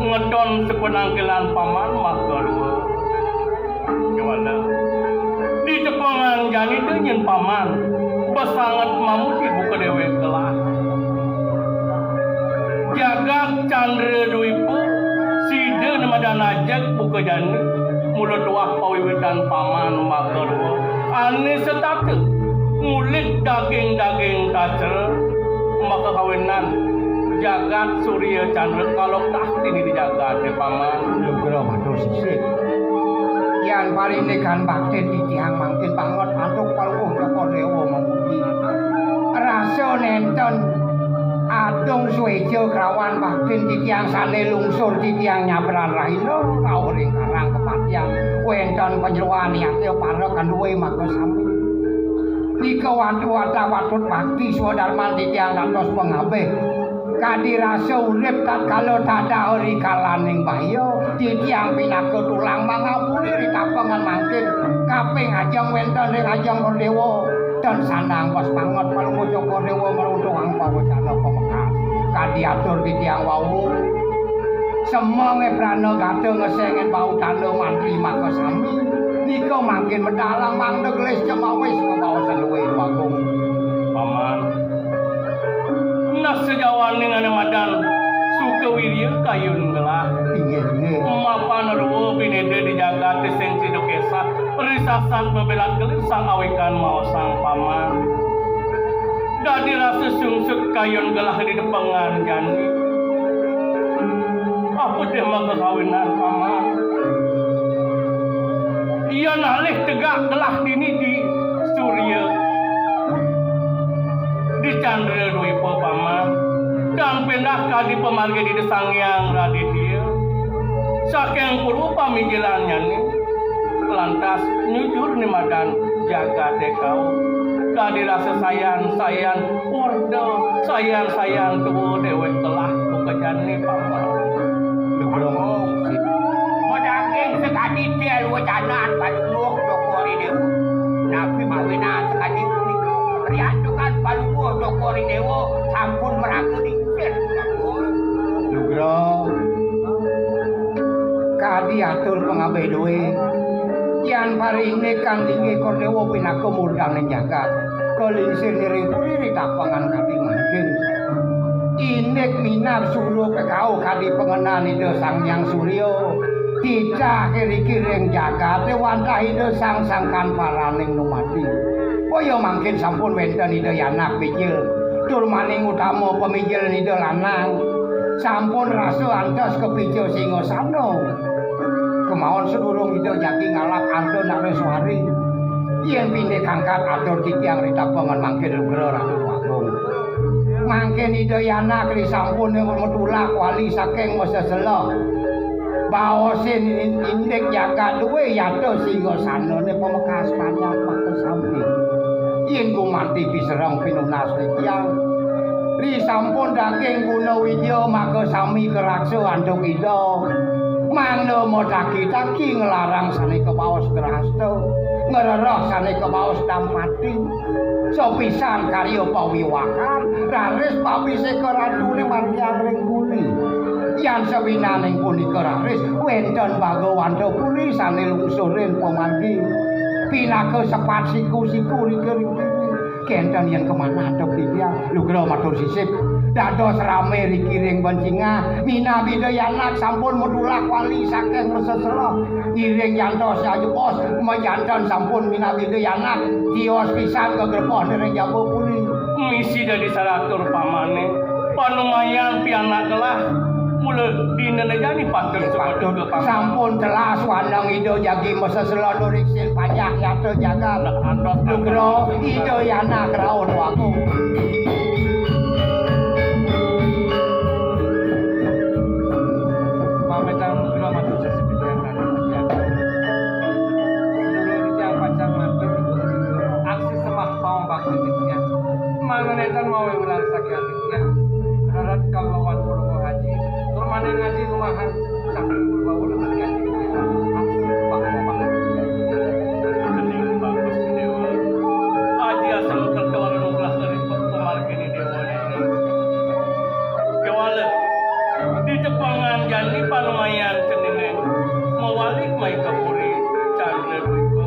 Ngedon sepenangkilan Paman maka dua. Kéwala. Di tepengan jani té nyén Paman, pasanget mamuti buka déwék gelah. Jagat Candra Dwipa, sida né madan ajeg buka jani, mula tuah pawiwitan Paman maka rua. Ané setata, ngulik daging-daging tatra, maka kawinan jagat Surya Candra kaloktah dini di jagaté Paman. Lugra matur sisip. Yan parindikan baktin titiang mangkin banget antuk Palungguh Cokor Déwa mamuji. Rasa nénten adung suéja kelawan baktin titiang sané lungsur titiang nyabran rahina rauh ring karang kepatihan. Wénten panyeroan yaté para kanduwé maka sami. Nika watu watah watut bakti swadarman titiang dados pangabih. Kadi rasa urip tatkala tadah ri kalaning baya, titiang pinaka tulang mangapuri ri tapengan mangkin. Kaping ajeng wénten ring ajeng Déwa, ten sandang bas banget Palungguh Cokor Déwa ngruntuhang pawacana pamekas. Kadi atur titiang wau, semengé pranagata ngesengin bau tanda mantri makasami. Nika mangkin medalang mangda gelis cemawis kabaosan luwih Agung. Paman. Nah, sajawaning ané madan Sukawirya kayun gelah. Inggih, inggih. Mapan ruwa bineda di jagaté sing sida kesah, risasan bebélan kelir sang awikan maosang paman. Dadi rasa sungsut kayun gelah di depengan jani. Apa déh makakawinan paman? Yén alih tegak gelah dini di Surya, di Candra Dwipa paman, tan pindah kadi pamargi di Sang Hyang Raditya. Saking purwa pamijilannyane, lantas nyujur ni madan jagaté kauh. Dadi rasa sayan-sayan warda, sayan-sayan tua déwék telah buka jani paman. Nugroho. Madaging sakadi tiel wecanan palungguh Cokor I Déwa. Napi mawinan sakadi punika? Riantukan palungguh Cokor I Déwa sampun maraga lingsir. Nugroho. Kadi atur pangabih dué, yan parindikan linggih Kordéwa pinaka murdaning jagat, kalingsir niring puri ritapangan kadi mangkin. Indik minab sura kekauh kadi pangenan Ida Sang Hyang Surya, titah iriki ring jagaté wantah Ida Sang Sangkan Paraning Numadi. Boya mangkin sampun wénten Ida Yanak mijil, tur maning utama pamijil Ida Lanang. Sampun rasa antos kapica singasana. Kemawon sadurung Ida jagi ngalap arta nareswari. Yén pinih kangkat atur titiang ritapangan mangkin lugra Ratu Agung. Mangkin Ida Yanak risampun matulak wali saking masesela. Baosin indik jagat duwé yata singasanané pamekas panjak makasami. Yén gumanti pisereng pinunas titiang, risampun daging guna wija makasami karaksa antuk Ida. Mangda mataki-taki nglarang sané kabaos grahasta, ngrereh sané kabaos dampati. Sapisan karya pawiwahan, raris pabiseka ratuné margiang ring puri. Yan sawinaning punika raris wénten Bagawanta Puri sané lungsurin pamargi. Pinaka sepat siku-siku rika ring puri. Kénten yén kamanah antuk titiang, lugra matur sisip. Dados ramé riki ring bencingah, minab Ida Yanak sampun matulak wali saking masesela. Iring jantos jajebos, majanten sampun minab Ida Yanak, tios pisan gegrebon ring jaba puri. Misi dadi saratur pamané, panumayan pianak gelah, mula dina jani patut. Patut. Sampun telas waneng Ida jagi masesela nurik sin panjak nyata jagat. Nugroho Ida Yanak rauh waku. Pamitan nugroho matur sisip titiang. Sedulur titiang pacang matur, aksi sembah pawang bakti titiang. Mangda nénten mawinan saking titiang. Rarat kalawan Purwa Aji, tur maning aji rumahan, saking Purwa Aji titiang. Aksi sembah pawang bakti titiang. Kening bagus Déwa. Aji asem tertular ulah dari pemargin Déwa. Kéwala, di tepengan jani panumayan ceningé, mawali mai ka puri, Candra Dwipa,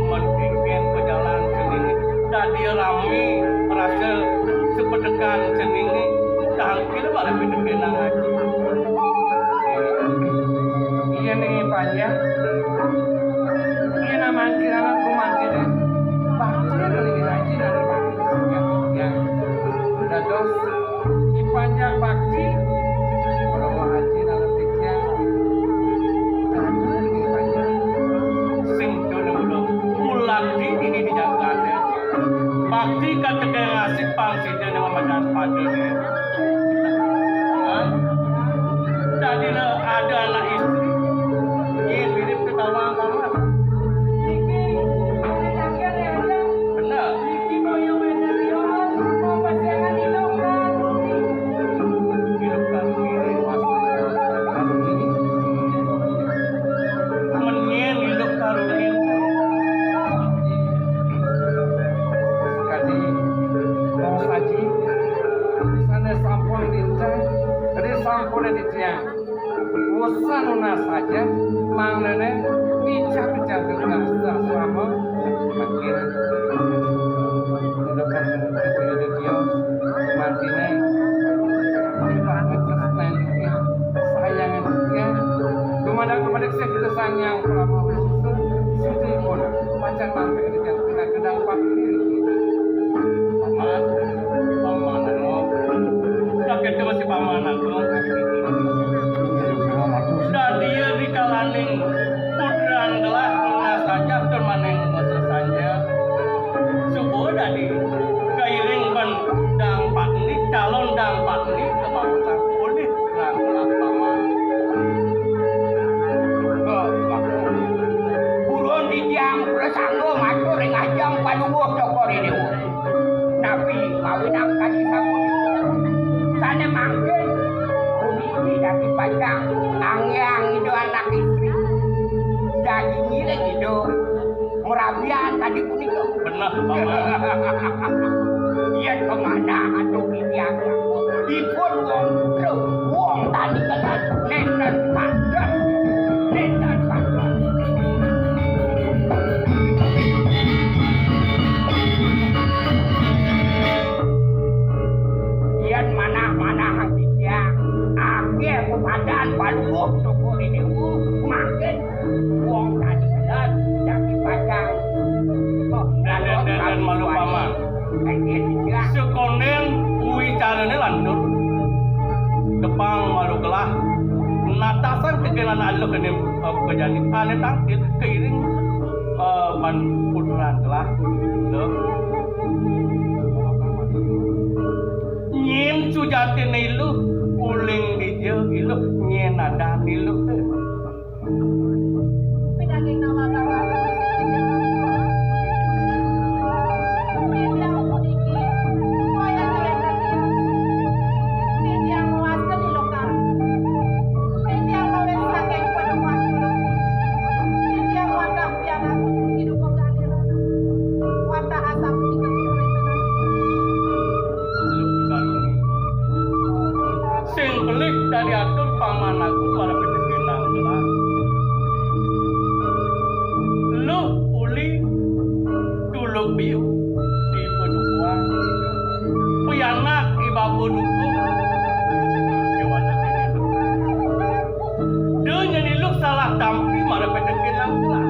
mentingin pajalan ceningé, dadi ramé rasa sepedekan ceningé, tangkil bala pidekenang aji. Iya nih, panjang. Iya, namang kirana kumanti deh. Bakti adalah lagi rajin ada bakti. Ya, ya. Dados, ipanjang bakti. Kalau mau rajin ada pikir. Jangan ini panjang. Sing dulu, dulu. Ulang di ini di jagat, ya. Bakti katakan ngasih pangsi dan nama madan pada, ya. Hah? Dadi le ada anak istri, nggih mirip ketawa-tawa. Niki, niki kakek ya, ada. Bener. Niki boyo bener ya, mau pasangan hidup kan? Hidup kan, nggih. Menyen hidup karuni. Sekali, mau saji, sana sampun dincang, jadi sampun dincang. Usan nunas saja, mangdané Ijak jaga rasa selama makin. Udah kan, udah dia mantine. Sayang ya. Kepada kepada saya kita sayang selama suci pun. Pacar mampir di yang kena kedang pak. Paman, paman, anu. Dah kata masih paman, anu. Dah dia di kalaning putran gelah, nuna saja tur maning masa sanja. Subuh dadi kairing ban dang patni, calon dang patni, kebagusan ulih. Buron titiang prasangga matur ring ajeng Palungguh Cokor I Déwa. Napi mawinan kadi sapunika? Sané mangkin puniki dadi pacang anggiang Ida anak istri. Dadi ngiring Ida mrabian kadi punika. Beneh, Paman. Yén kamanah antuk titiang, ipun wong putra, wong tani ketan, nénten pantes, nénten pantes. Yén manah-manahang titiang, akéh pepadan Palungguh Cokor I Déwa, mangkin wong tani ketan, dadi pacang. Nénten, nénten malu, Paman. Sekondén wicarané lantur. Gepang malu gelah. Natasan kekenan aluh kéné, eh, kejani ané tangkil keiring, eh, ban putran gelah. Lho. Nyén sujatiné iluh, uling dija iluh, nyén adan iluh. Pinaging nawang-nawang. Titiang puniki, kaya kalih titiang. Titiang nuas kadi lokar. Titiang mawit saking padukuhan kula. Titiang wantah pianak idup pengganti. Wantah asam punika kula. Sing pelih dadi atur Paman Agung para pitekenan gelah. Luh uli tuluk biu di padukuhan. Pianak i bapa dukuh. Déwa anak ini. Da nyeniluh salah tampi mara petekin langkah.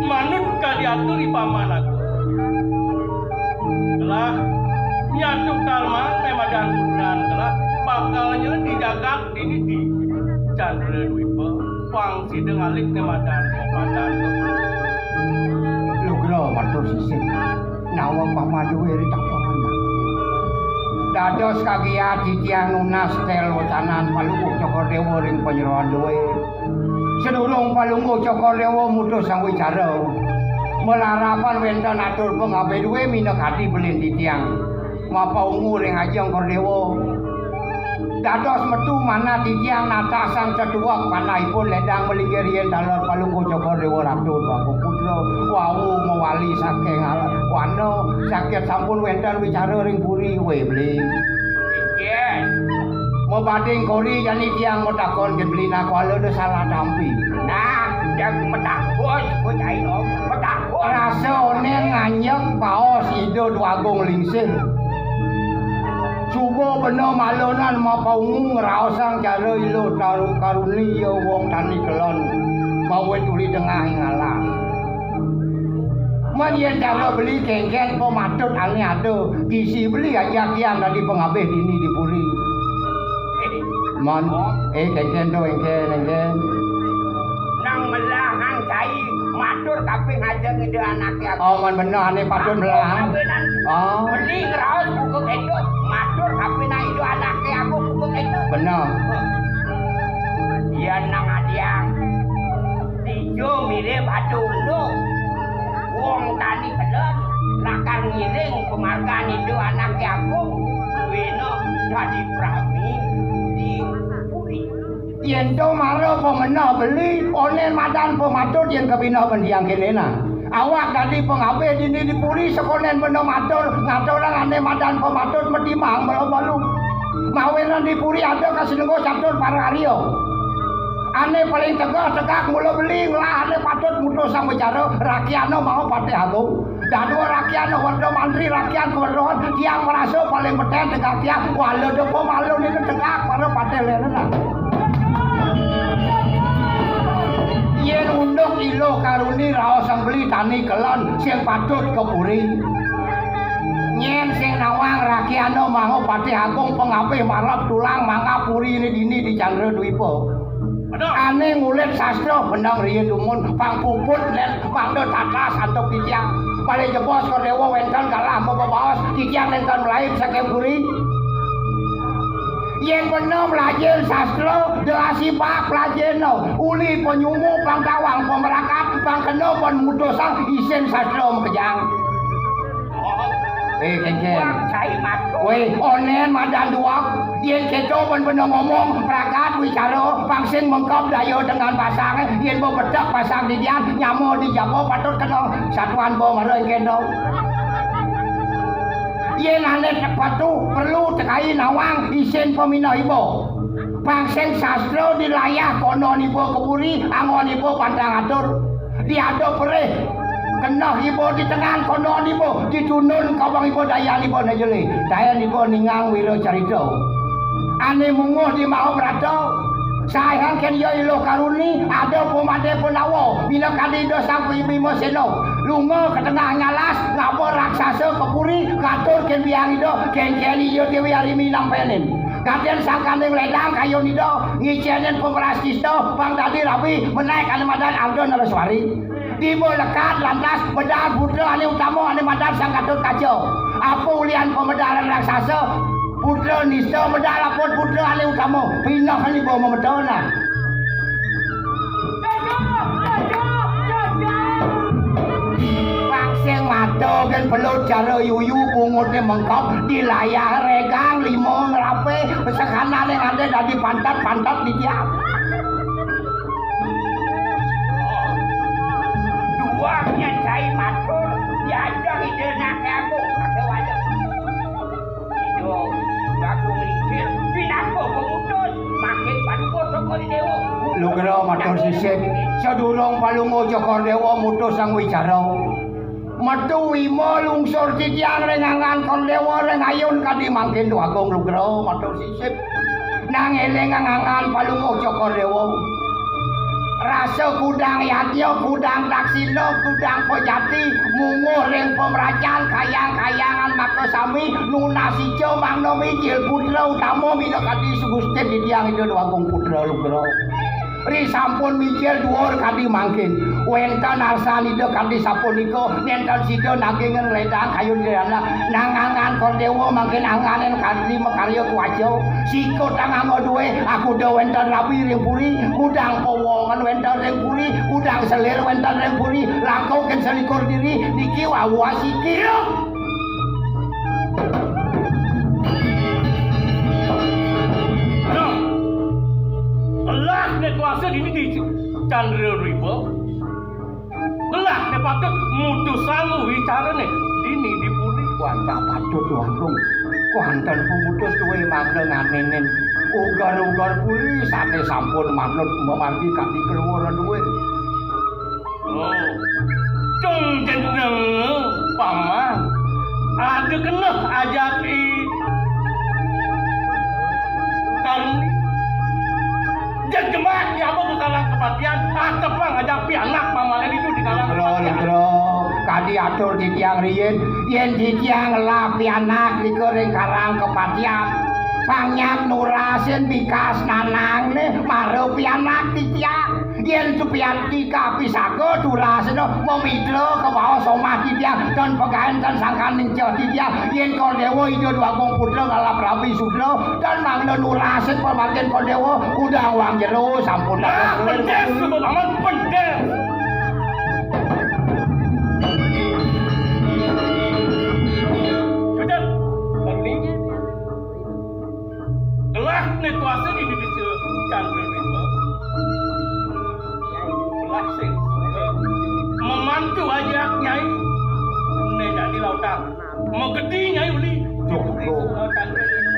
Manut kadi atur i Paman Agung. Gelah nyatu karma né madan bulan gelah bakal nyeledi jagat dini di Candra Dwipa. Pang sida ngalih né madan, madan. Lugra matur sisip. Nawang Paman duwé ri tapangan. Dados kagiat titiang nunas tél wetanan Palungguh Cokor Déwa ring panyeroan duwé. Sedurung Palungguh Cokor Déwa mutus sang wicara. Malarapan wénten atur pangabih duwé minakadi belin titiang. Mapaungu ring ajeng Kordéwa. Dados metu manah titiang natah sang tetuek panahipun ledang malinggih riin taler Palungguh Cokor Déwa Ratu Déwa Putra wau mawali saking al-, wana saget sampun wénten wicara ring puri. Wé beli. Inggih. Mabading kori jani tiang matakon gén beli nak kuala da salah tampi. Nah, jang matakon, kok cai om, matakon. Rasa onéng nganjek baos Ida Dwagung Lingsir. Suba bena malonan mapaungu ngraosang cara iluh taru karuni ya wong tani kelon mawit uli tengah ing alas. Mén yén cara beli kéngkén pamatut ané ada, gisi beli ajak tiang dadi pangabih dini di puri. Mén, eh, kéngkén to, éngkén, éngkén. Nang melahang cai matur kaping aja ngéda anaké aku. Oh, mén bener ané patut melahang. Kawinan. Oh. Beli ngraos buka kéto, matur kaping ida anaké aku buka kéto. Bener. Yén nang adiang. Dija mirib ada unduk. Wong tani kelon lakar ngiring pamargan ida anaké agung. Wéna dadi prami di puri. Yén to mara pamenah beli, onén madan pamatut yén kabinah bendiang kéné nah. Awak dadi pangabih dini di puri, sakonén bena matur, ngaturang ané madan pamatut matimang malu-malu. Mawinan di puri ada kasinengguh catur para arya. Ané paling tegeh tegak mula beli ngelah ané patut mutusang bicara, rakyatna mau Patih Agung. Dadua rakyatna Werda Mantri, rakyat keweruhan, tiang merasa paling beten tegak tiang, wala depa malu nina tegak para patih lenan. Yén unduk Iluh Karuni raosang beli tani kelon sing patut ka puri. Nyén sing nawang rakyatna mau Patih Agung pangabih marep tulang mangga puri né dini di Candra Dwipa. Aduh. Ané ngulit sastra benang riin dumun pang puput lén mangda tatas antuk titiang. Malih jebos Kor Déwa wénten galah mabebaos titiang nénten malaib saking puri. Yén bena mlajin sastra, da asibak mlajinna. Uli panyumu pang tawang pamrakat, pang kena ban mutusang isin sastra makejang. Eh, kénkén. Wah, cai matu. Wéh, onén madan duweg. Yén kéto ban bena ngomong, pragat wicara, pang sing mengkeb daya dengan pasang, yén ba betek pasang didian, nyama di jaba patut kena satuan ba mara kéto. Yén ané tepatu perlu tekai nawang isin pamindah iba. Pang sing sastra di layah konon iba ka puri, angon iba pantang atur. Diada perih. Keneh iba di tengan konon iba, ditundun kawang iba dayan iba né jelé. Dayan iba ningang wira carita. Ané munguh di Mahabharata. Saihang kén ia Iluh Karuni, ada pamadé Pandawa, bina kadi Ida Sang Bima Séna. Lunga ka tengah nyalas, ngaba raksasa ka puri, katur kén biang Ida, kén-kén Ida Déwi Arimi nampenin. Kadén sangkaning ledang kayun Ida, ngicénin pamraskista, pang dadi rabi, menék ané madan Arda Naraswari. Tiba lekad lantas medal putra ané utama ané madan Sang Gatotkaca. Apa ulian pamedalan raksasa? Putra nista medal apa putra ané utama? Pinah ané bawa memedal nah. Pang sing mata gén pelut cara yuyu bunguté mengkop di layah regang lima ngerapé sekanané ngadé dadi pantat-pantat di tiang. Duwag nyén cai matur, diajeng Ida Naké Agung, pakai wayang. Ida Agung Lingsir, pinaka pemutus, makin paduka saka déwa. Lugra matur sisip, sadurung Palungguh Cokor Déwa mutus sang wicara. Metu wima lungsur titiang ring anggan Kor Déwa ring ayun kadi mangkin Duagung Lugra matur sisip. Nang éling anggan Palungguh Cokor Déwa. Rasa kudang yadnya, kudang daksina, kudang pejati, munguh ring pamrajan, kayang-kayangan makasami, nunas ica mangda mijil putra utama minakadi sugustin titiang Ida Duagung Putra Lugra. Ri sampun mijil duur kadi mangkin. Wénten arsan Ida kadi sapunika, nénten sida nagingin ngledang kayun Ida Nang anggan Kor Déwa mangkin angganin kadi makarya kuaca. Sikut anganga duwé, akuda wénten rabi ring puri, kudang pawongan wénten ring puri, kudang selir wénten ring puri, langkung kén selikur diri, niki wau asiki. Nah, telah né kuasa dini di Candra Riba. Telah né patut mutusang wicarané dini di puri. Wantah patut Duagung. Kuanten pemutus duwé mangda nganinin uger-uger puri sané sampun manut mamargi kadi keluaran duwé. Oh. Cung jeneng paman. Ada keneh ajak i. Kan jejemak ya apa ke kalang kepatian. Atepang ajak pianak pamané itu di kalang Lintro, kepatian. Lintro. Kadi atur titiang riyin, yén titiang ngelah pianak nika ring karang kepatian. Pang nyat nurasin bikas nanangné mara pianak titiang. Yén supianti kapisaga durasana mamitra kabaos somah titiang tan pagaén tan sangkaning cah titiang. Yén Kor Déwa Ida Dwagung Putra ngalap rabi sudra tan mangda nurasin pamargin Kor Déwa kudang wang jero sampun. Ah, pedes, sebut amat pedes. Pedes. Telah né kuasa di Indonesia Chandra Dewa. Telah sing memantu aja nyai. Né jadi lautan. Megedi nyai uli. Duh, duh. Chandra Dewa.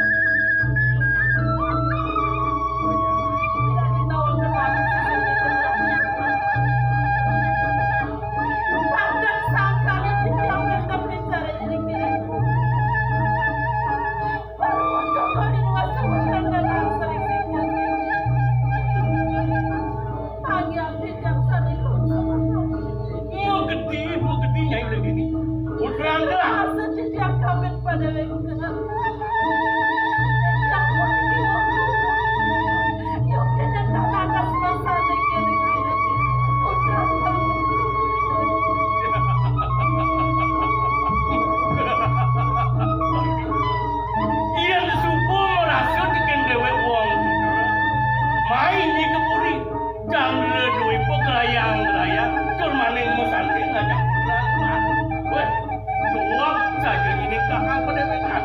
Padéwékan.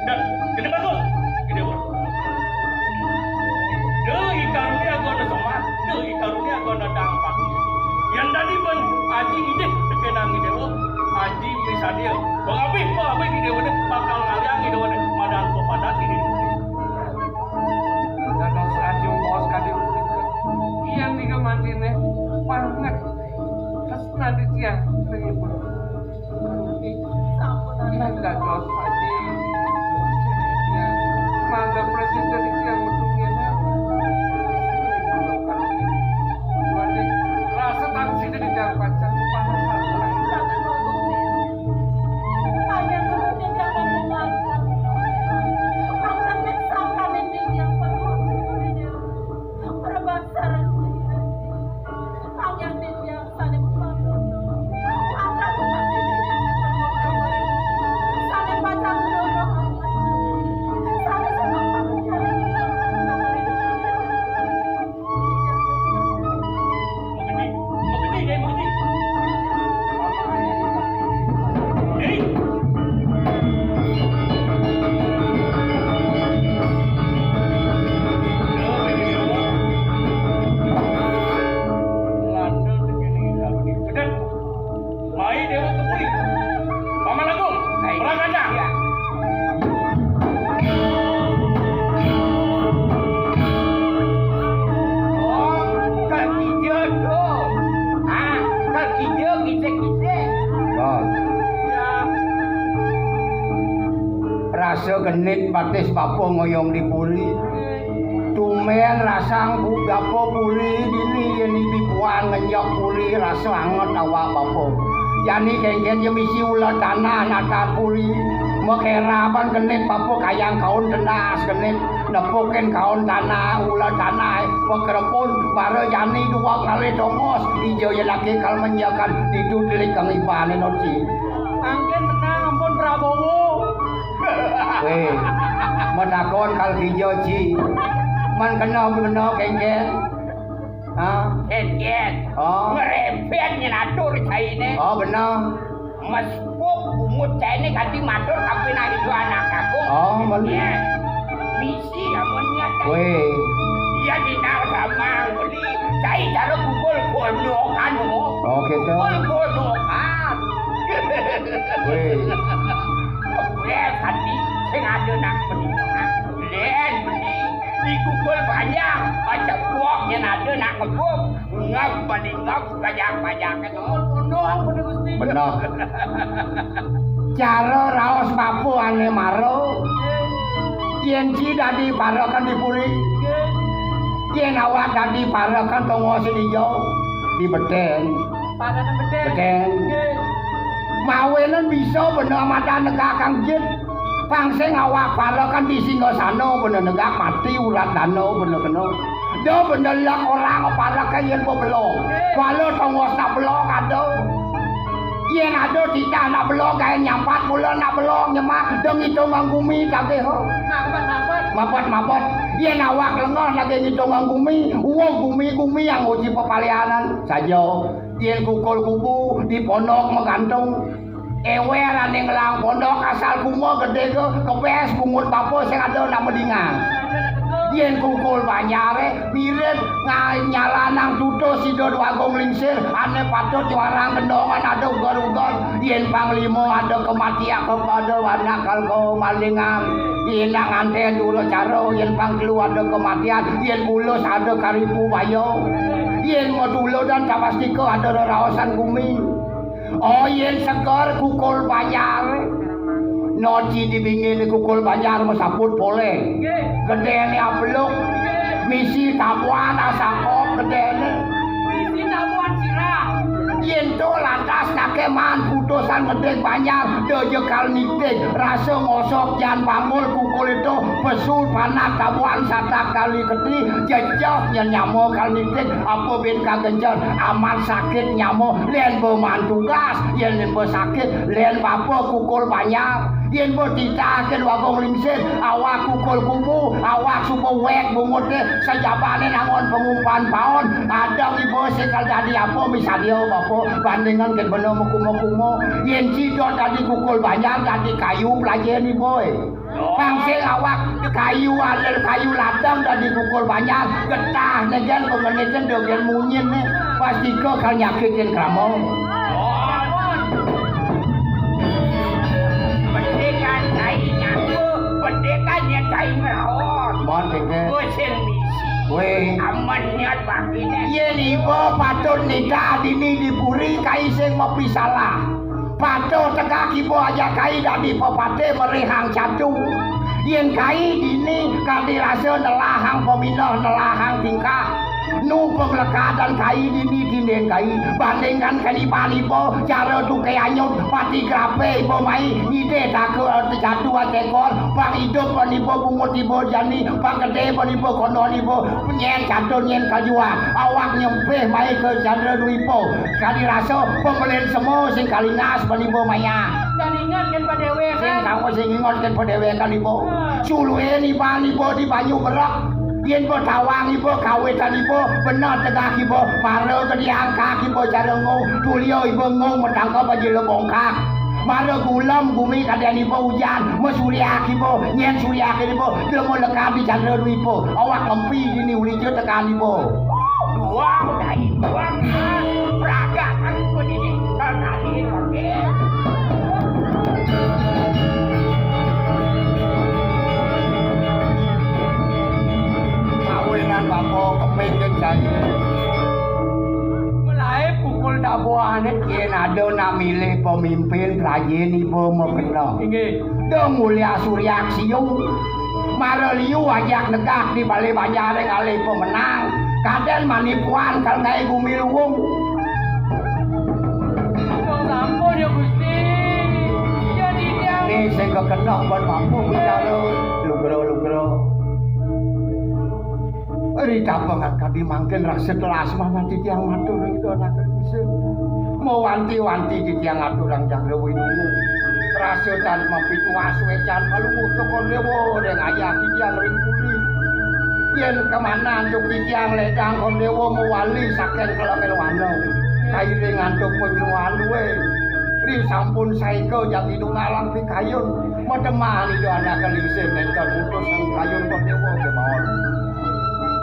Dan gedé bagus, gedé bagus. Deuh, I Karunia gua ada somat, deuh, I Karunia gua ada dampak. Yang tadi ban Aji idih tekenang gedé, Aji misalnya, Bang Abi, Bang Abi gedé bakal ngaliang gedé, madan pepadan gedé. Dados Aji bos kadé. Yang tiga mantiné, banget. Terus nanti tiang terhibur. Sampun, Aji. Nah, dados Aji. Ya, mangga presiden iki yang metu ngene. Rasa tak sida di dalam pacar panas santai. Hanya kemudian dapat membantu. Akan sangkane yang perlu. Perbansaran. Hanya yang sane membantu. Mai Déwa Kepuri. Paman Agung, hai, perang kancang. Iya. Oh, kekijil tuh. Ah, kekijil, kicik-kicik. Oh. Iya. Rasa genit batis bapa ngoyong di puri. Tumben rasang bapa puri dini yén ibi puan ngenjek puri rasa anget awak bapa. Jani kénkén ya misi ula tanah natar puri. Makeraban genit bapa kayang kaon tendas genit. Nepukin kaon tanah, ula tanah, pakrepun, bara jani dua kali tongos, ija ya laki kal menjakan, ditu delik kang ibané noci. Mangkin menang ampun Prabowo. Wéh, matakon kal kija, Ci. Man kena-kena kénkén. Ha? Kénkén. Oh. Ngrébét nyén atur cainé. Oh, bener. Mespuh bungut cainé kanti matur tapi nang itu anak aku. Oh, bener. Ya. Misi amunnya cai. Wéh. Iya, dina samang beli. Cai cara pukul gondokan, oh. Oh, gitu. Pukul gondokan. Wéh. Wéh, tadi sing ada nak beli. Lén beli. Dikukul banyak. Baca buah yang ada nak ngebuk. Ngap beli ngap banyak-banyak. Oh, gondong bener, Gusti. Bener. Cara raos bapa ané mara. Yén ci dadi parekan di puri. Yén awak dadi parekan tongos ijo di betén. Parekan betén. Betén. Nggih. Mawinan bisa bena madan negakang jit. Pang sing awak parekan di singgasana bena negak mati urat dana bena kena. Da benda lak orang parek ka yén bebelong. Bala tongos nak belong ada. Yén ada titah nak belong gaé nyampat mula nak belong nyemak da ngitungang gumi tagih. Mabet, mabet. Mabet, mabet. Yén awak lengeh lagi ngitungang gumi, wong gumi-gumi yang nguji pepalianan saja. Yén kukul kubu di pondok magantung. Éwér ané ngelang pondok asal kuma gedé ga kebés bungut bapa sing ada nak medingan. Yén kukul banjaré mirip nga-, nyalanang tutus sida Dwagung Lingsir ané patut nyuarang gendongan ada uger-uger. Yén panglima ada kematian kepada anak kalka malingan. Yén nak ngantén dulu cara yén pang telu ada kematian, yén bulus ada karibu baya. Yén matuludan tapastika ada reraosan gumi. Oh, yén seger kukul banjar. Noci di bingin kukul banjar masaput polé. Gedéné abluk. Misi tabuan asakop gedéné. Misi tabuan sirah. Yén to lantas naké man putusan medek banjar, da jekal nitik, rasa ngosok jan pamul kukul itu, pesul panak tabuan satak kali keti, jejeh nyén nyama kal nitik, apa bin kagenjar, amat sakit nyama, lén beman tugas, yén lén besakit, lén bapa kukul banjar. Yén mbok titahké Déwagung Lingsir, awak kukul kubu, awak suba wék bunguté, sajabané nangun pangumpan paon, adang iba sing kal dadi apa misadia bapa, bandingan kén bena makuma-kuma. Yén sida dadi kukul banjar, dadi kayu plajain iba, é. Pang sing awak kayu alel, kayu ladang dadi kukul banjar, getah né gén pengenitan dogén munyin né, pastika kal nyakitin krama. Pendekan cai nyaku, pendekan nya cai ngeraos. Mon, Kengke. Ku sing misi. Wéh. Aman niat baginé. Yén iba patut nitah dini di puri, kai sing mapisalah. Patut tegak iba ajak kai dadi pepatih merihang catu. Yén kai dini kadi rasa nelahang paminah, nelahang tingkah. Nu panglekadan kai dini tindin kai, bandingkan kén iban iba, cara tukai anyut, pati grapé iba mai, ngidih taka jatuh atekor, pang idup pun iba bungut iba jani, pang gedé pun iba kondon iba, nyén catur nyén kajuang, awak nyempih mai ka Chandra Dwipa. Kadi rasa pembelin sema sing kalingas pun iba maya. Dan ingat kén padéwékan. Sing kamu sing ingat kén padéwékan iba. Suluin iban iba di banyu berek. Yén ba tawang iba, kawitan iba, bena tegak iba, mara ka diangkak iba cara ngong, tulia iba ngong matangkap aja lebongkak. Mara gulam gumi kadén iba ujan, masuriak iba, nyén suriak iba, jelema lekad di Chandra Dwipa. Awak ngempi dini ulija tekan iba. Duang dai duang, beragak aku dini, kekali. Kawinan bapa kemih kén cai. Melaé pukul tabuhané. Yén ada nak milih pemimpin, pelajin iba makena. Inggih. Dong mulia suryak siu. Mara liu ajak negak di balé banjar ring alih pemenang. Kadén manipuan kal ngaé gumi luung. Sampun ya, Gusti. Ya, titiang. Né sing kekenok ban mampu bicara. Lugra, lugra. Ri tapengan kadi mangkin rasa telas manah titiang matur ring Ida Anak Lingsir. Mawanti-wanti titiang aturang Cakra Winungu. Rasa tan mapitu asué can palungguh Cokor Déwa ring ayah titiang ring puri. Yén kamanah antuk titiang ledang Kor Déwa mawali saking kalemilwana. Kairing antuk panyeroan duwé. Ri sampun saéka jati tunggalang pikayun. Mademah Ida Anak Lingsir nénten mutus ring kayun Kor Déwa kémaon.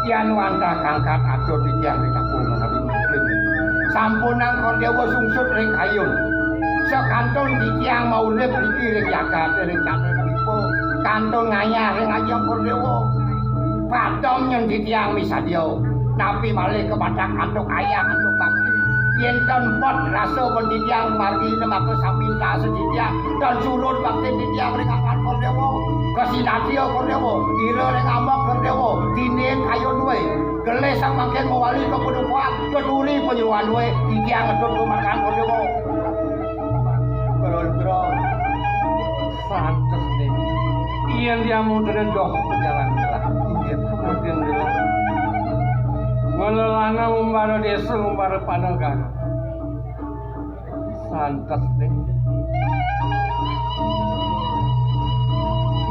Yan wantah kangkat atur titiang ri tapung manawi mungkin. Sampunang Kor Déwa sungsut ring kayun. Sakantun titiang maurip niki ring jagaté ring Candra Dwipa. Kantun ngayah ring ajeng Kor Déwa. Padem nyén titiang misadia. Napi malih ka batak antuk ayah antuk bakti. Yén tan pot rasa pun titiang margi nemaka sampintas titiang. Tan surut bakti titiang ring angkan Kor Déwa. Kasinatria Kor Déwa. Ira ring ambek Kor Déwa. Dinin kayun duwé. Gelis sang mangkin mawali ka padukuhan. Keduri panyeroan duwé. Titiang ngetut pamargan Kor Déwa. Kro-kro. Santes, Ding. Yén dia mudra doh jalan gelah. Inggih, kemudian gelah. Ngelelana umbara désa, umbara panegara. Santes, Ding.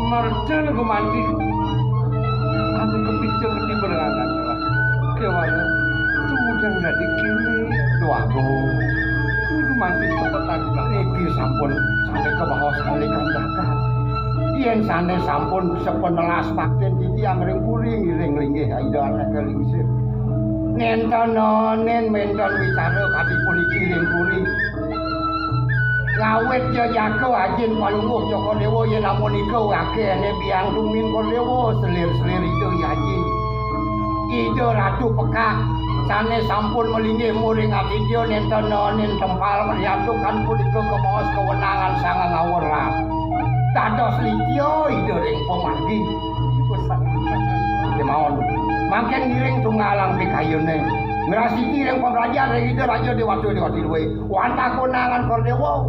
Mercen gumanti. Aku kepica ketiba dengan gelah. Kéwala, tumujang dadi kéné, Déwagung. Niku mangkin sepetan niki sampun sané kabaos kalikan jagat. Yén sané sampun sepenelas baktin titiang ring puri ngiring linggih Ida Anak Lingsir. Nénten nén ménten wicara kadi puniki ring puri. Ngawit jejaka ajin palungguh Cokor Déwa yén amunika akéh ané biang dumin Kor Déwa selir-selir ida i ajin. Ida Ratu Pekak sané sampun malinggih muring aditya nénten nén tempal mriatukan punika kemaos kewenangan Sang Ngawur Rat. Dados litya ida ring pamargi. Kémaon. Mangkin ngiring tunggalang pikayuné. Ngrasiki ring pamrajan ring Ida Raja Déwata Déwati duwé. Wantah konangan Kor Déwa.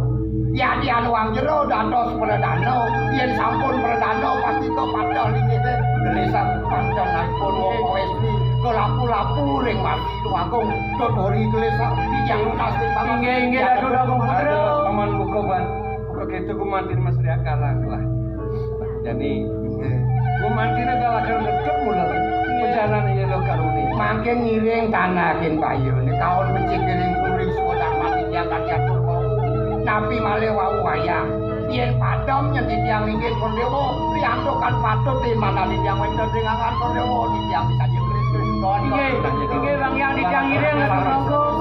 Yadian wang jero dados pradana. Yén sampun pradana pastika pateh linggihé. Gelisang panjenenganipun Wong Westri. Kelapu-lapu ring margi Déwagung. Dodori gelisang. Titiang nunas ring Inggih, inggih, Ratu Déwagung Putra. Paman buka, Pan. Buka Itu gumanti Mas Ria kalah lah. Jadi gumanti negara kan betul mula. Pejalan ini lo karuni. Mangke ngiring tanahin bayune kaon becik ngiring kuring sekolah mati dia kan diatur wau. Napi malih wau wayah. Yen padem nyen titiang linggih Kondéwa, priyanto kan patut di mana titiang wénten ring angan Kondéwa, titiang bisa jebres. Inggih, inggih, Bang Hyang, titiang ngiring, monggo.